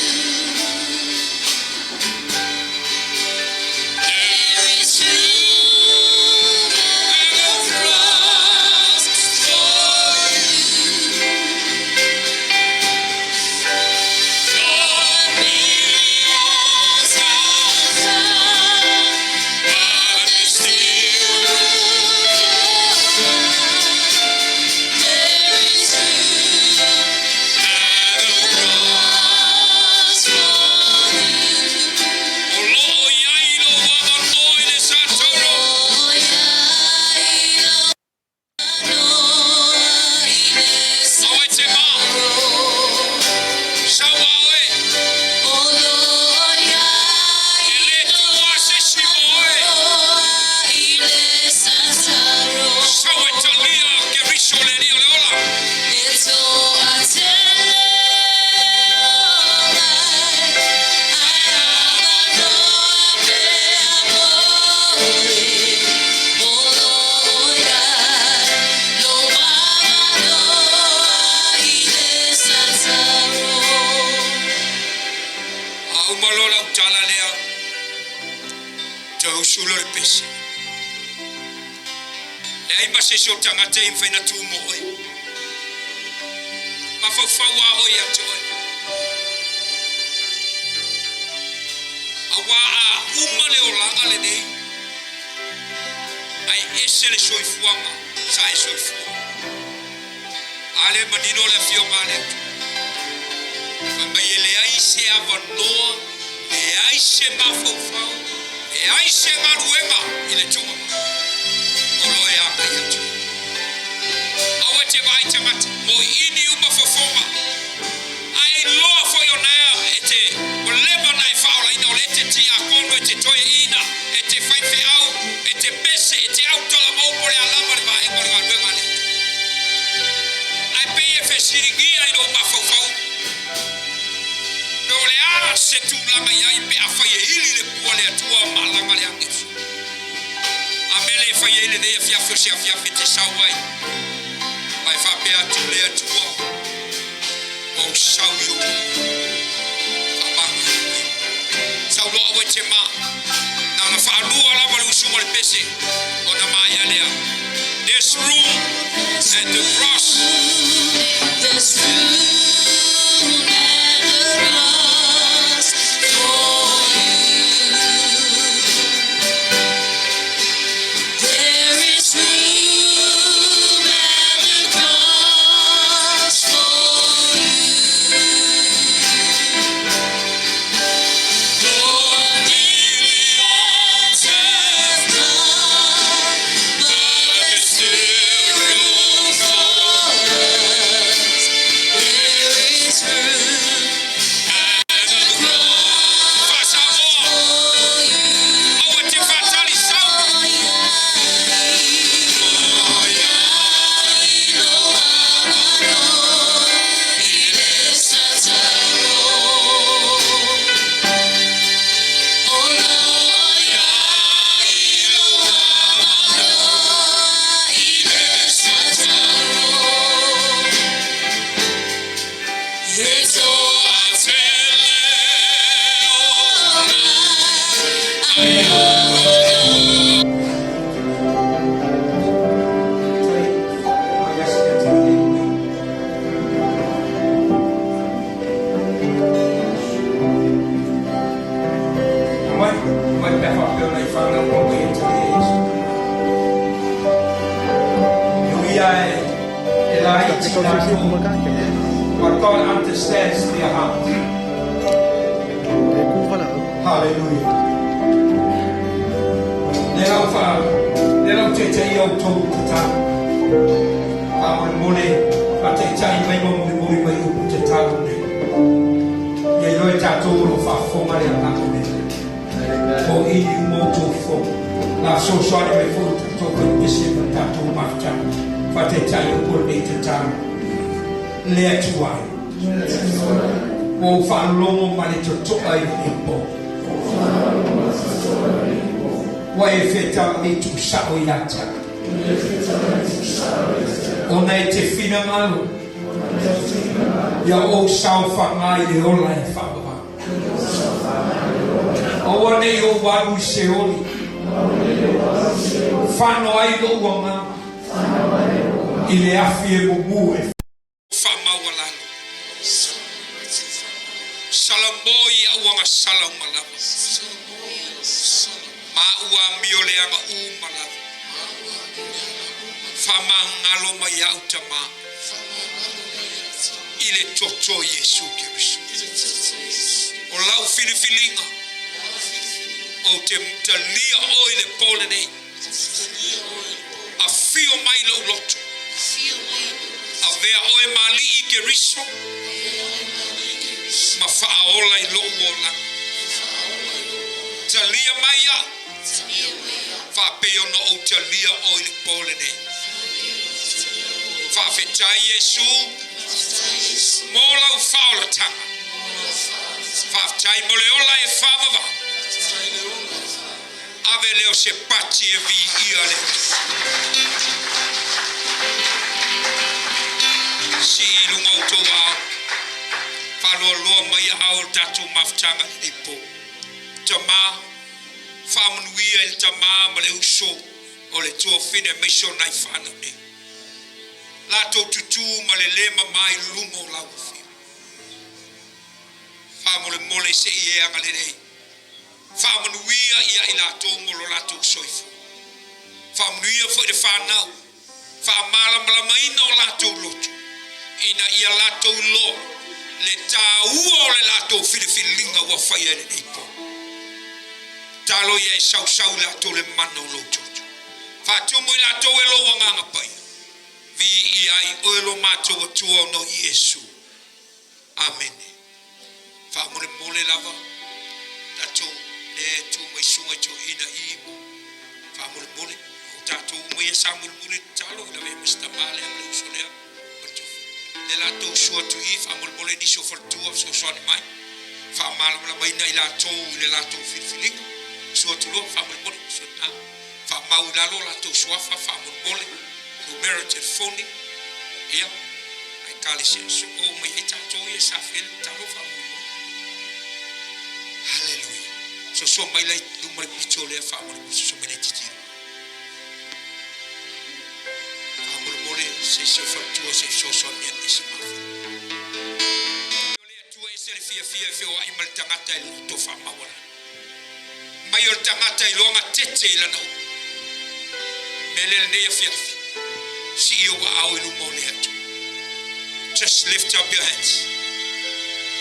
Speaker 1: There is room at the cross for you. For millions have come, but there's still room for one. There is room at the cross for you. O lo o i ai lou avanoa i le satauro. Aua e te ma. Sau a oe. E le tuua se isi mo oe. Sau e talia Keriso le Alii o le ola. A uma loa lau tala lea, toe usu loa le pese. Leai ma se isi o tagata e mafai ona tu mo oe. Mafaufau lava oe ia te oe. Aua a uma le olaga lenei, ae ese le soifuaga sa e soifua. A lea e manino le Afioga a le Atua. Fai mai e leai se avanoa, leai se mafaufau, leai se galuega i le togama o lo o e agai atu ai. Aua e te vaai tagata, moiini uma fofoga, ae iloa foi ona e te ua leva ona e faaolaina, o lea e te tiakono, e te toeaina, e te faifeau, e te pese, e te autalavou po o le a lava le vaega o le galuega a le Atua. Ae pei e fesiligia i lou mafaufau, pe o le a se tulaga i ai pe afai e ili le pua a le Atua ma alaga le agiafi. A mea lea e fai ai lenei afiafi o se afiafi e te sau ai ma e faapea atu, Le Atua, ua ou sau i ou luma, faamagalo mai. Sau loa aua e te ma. Na ona faalua lava le usuga o le pese ona maea lea. There's room at the cross.
Speaker 2: There's room at the cross for you. There is room at the cross for you. For millions have come, but there's still room for us. There is room
Speaker 1: At the cross. Faa-Samoa.
Speaker 2: For you.
Speaker 1: Aua te faatali, sau.
Speaker 2: O iai lou avanoa i le sataro. O lo o iai lou avanoa i le sataro. E toatele o mai ai avanoa.
Speaker 1: Mai, mai pe faapea ona i fanau ma mai e talia Iesu. E ui ia e laiti latou, but God understands their heart. Hallelujah. Le lau fa, le lau taitai au tau te tau. Faamolemole, faataitai mai ma molimoli mai upu tatalo nei. Ia iloa e tatou o lo o faafofoga le Agaga o le Atua. Moili uma outou fofoga. O le a fesoasoani mai foi i le tatou Koinesi ma le tatou mafutaga. Faataitai upu o lenei tatalo. Le Atua e. Ua ou faalogo ma le totoa i lenei po. Ua e fetalai tuusao ia te au. Ona e te finagalo ia ou saofaga i le ola e faavavau. Aua ne i ou alu i Seoli, fano ai lou agaga i le afi e mumu e. Faamaualalo. Salamo i au agasala uma lava. Ma au amio leaga uma lava. Faamagalo mai au Tama i le toto o Iesu Keriso. O lau filifiliga, ou te talia oe i le po lenei. Afio mai lou loto. Avea oe ma Alii Keriso ma faaola i lou olaga. Talia mai au faapei ona ou talia oe i le po lenei. Faafetai Iesu mo lau faaolataga. Faafetai mo le ola e faavavau. Ave lea o se pati e viia le Atua. Sii i luga outou ao, faaloaloa mai aao o le tatou mafutaga i lenei po. Tama, faamanuia i le tama ma le uso o le tuafine aemaise o nai fanau nei. Latou tutū ma le le mama i luma o lau afio. Faamolemole se i e agalelei. Faamanuia ia i latou mo lo latou soifua. Faamanuia foi le fanau. Faamalamalamaina o latou loto, ina ia latou iloa le taua o le latou filifiliga ua faia i lenei po. Talo ia e sausau i latou le mana o lou toto. Faatumu i latou e lou Agaga Paia. Viia ai oe lo matou Atua ona o Iesu. Amene. Faamolemole lava tatou lea e tu mai suga i toeaiina i ma faamolemole o tatou uma ia sa mulimuli tatalo i lavea mai si tama lea ma le uso lea ma le tofi lea latou sua atu i faamolemole nisi o faletua fesoasoani mai faamalamalamaina i latou i le latou filifiliga sua atu loa faamolemole sua na faamau i lalo latou suafa faamolemole numera telefoni ia a Ekalesia so o mai ai tatou ia sa fia le tatalo faamolemole. Haleluia. Soso mai la i luma le pito lea faamolemole soso mai la i titilo. Faamolemole se isi o faletua se i fesoasoani ane i si mafi. O le Atua e ese le fiafia e feoai ma le tagata e loto faamaualalo. Mai o le tagata i loaga tete i lana upu. Mea lea lenei afiafi, sii ou aao i luma o le Atua. Just lift up your hands.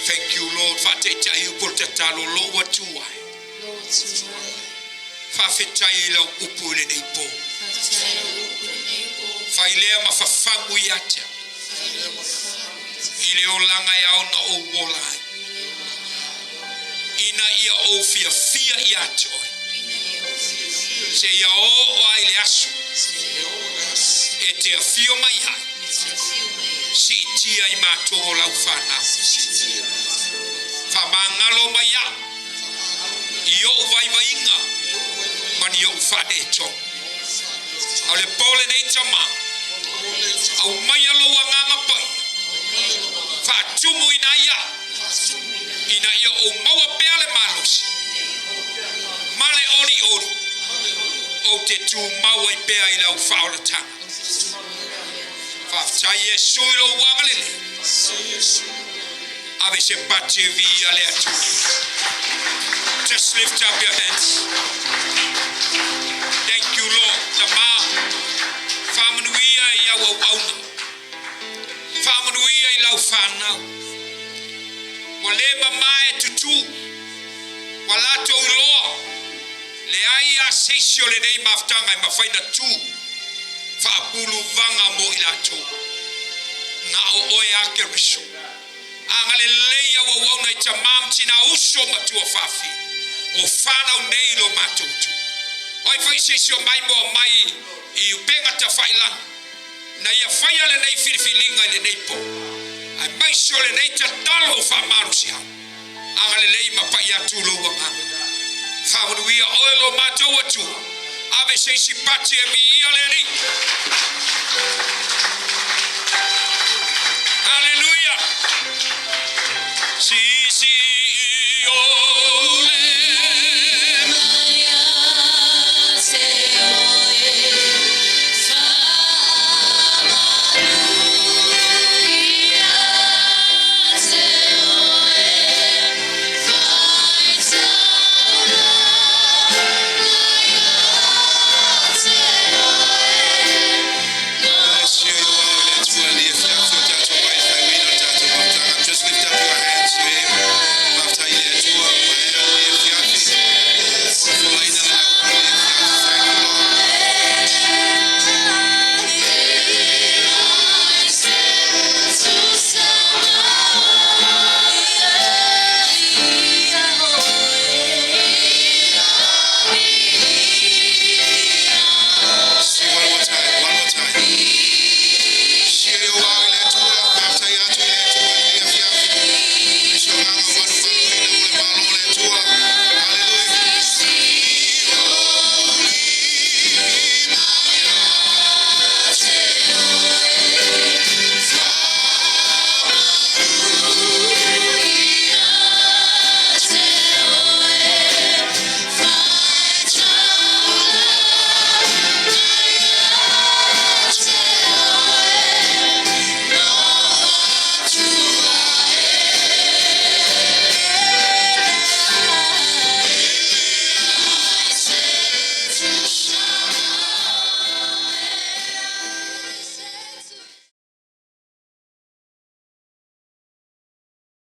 Speaker 1: Thank you Lord, faataitai upu o le tatalo, lou Atua e. Faafetai i lau upu i lenei po. Fai lea ma fafagu ia te au. I le olaga e ao ona ou ola ai. Ina ia ou fiafia ia te oe. Seia oo ai le aso e te afio mai ai, siitia i matou o lau fanau. Faamagalo mai au i ou vaivaiga ma ni ou faaletonu. A o le po lenei tama, aumaia lou Agaga Paia, faatumuina ai au. Ina ia ou maua pea le malosi ma le olioli, ou te tumau ai pea i lau faaolataga. Faafetai Iesu i lou agalelei. Ave se pati e viia le Atua. Just lift up your hands. Thank you Lord. Tama, faamanuia i au auauna. Faamanuia i lau fanau. Ua le mamae tutū, ua latou iloa, leai a se isi o lenei mafutaga e mafai na tu faapuluvaga mo i latou. Na o oe a Keriso. Agalelei au. auauna i tamā ma tinā, uso ma tuafafine, o fanau nei i lo matou Atua. O ai foi se isi o mai moa mai i upega tafailagi, na ia faia lenei filifiliga i lenei po, aemaise o lenei tatalo o faamalosiau. Agalelei ma paia atu lou agaga. Faamanuia oe lo matou Atua. Ave se isi pati e viia le Alii. Haleluia! Sisi.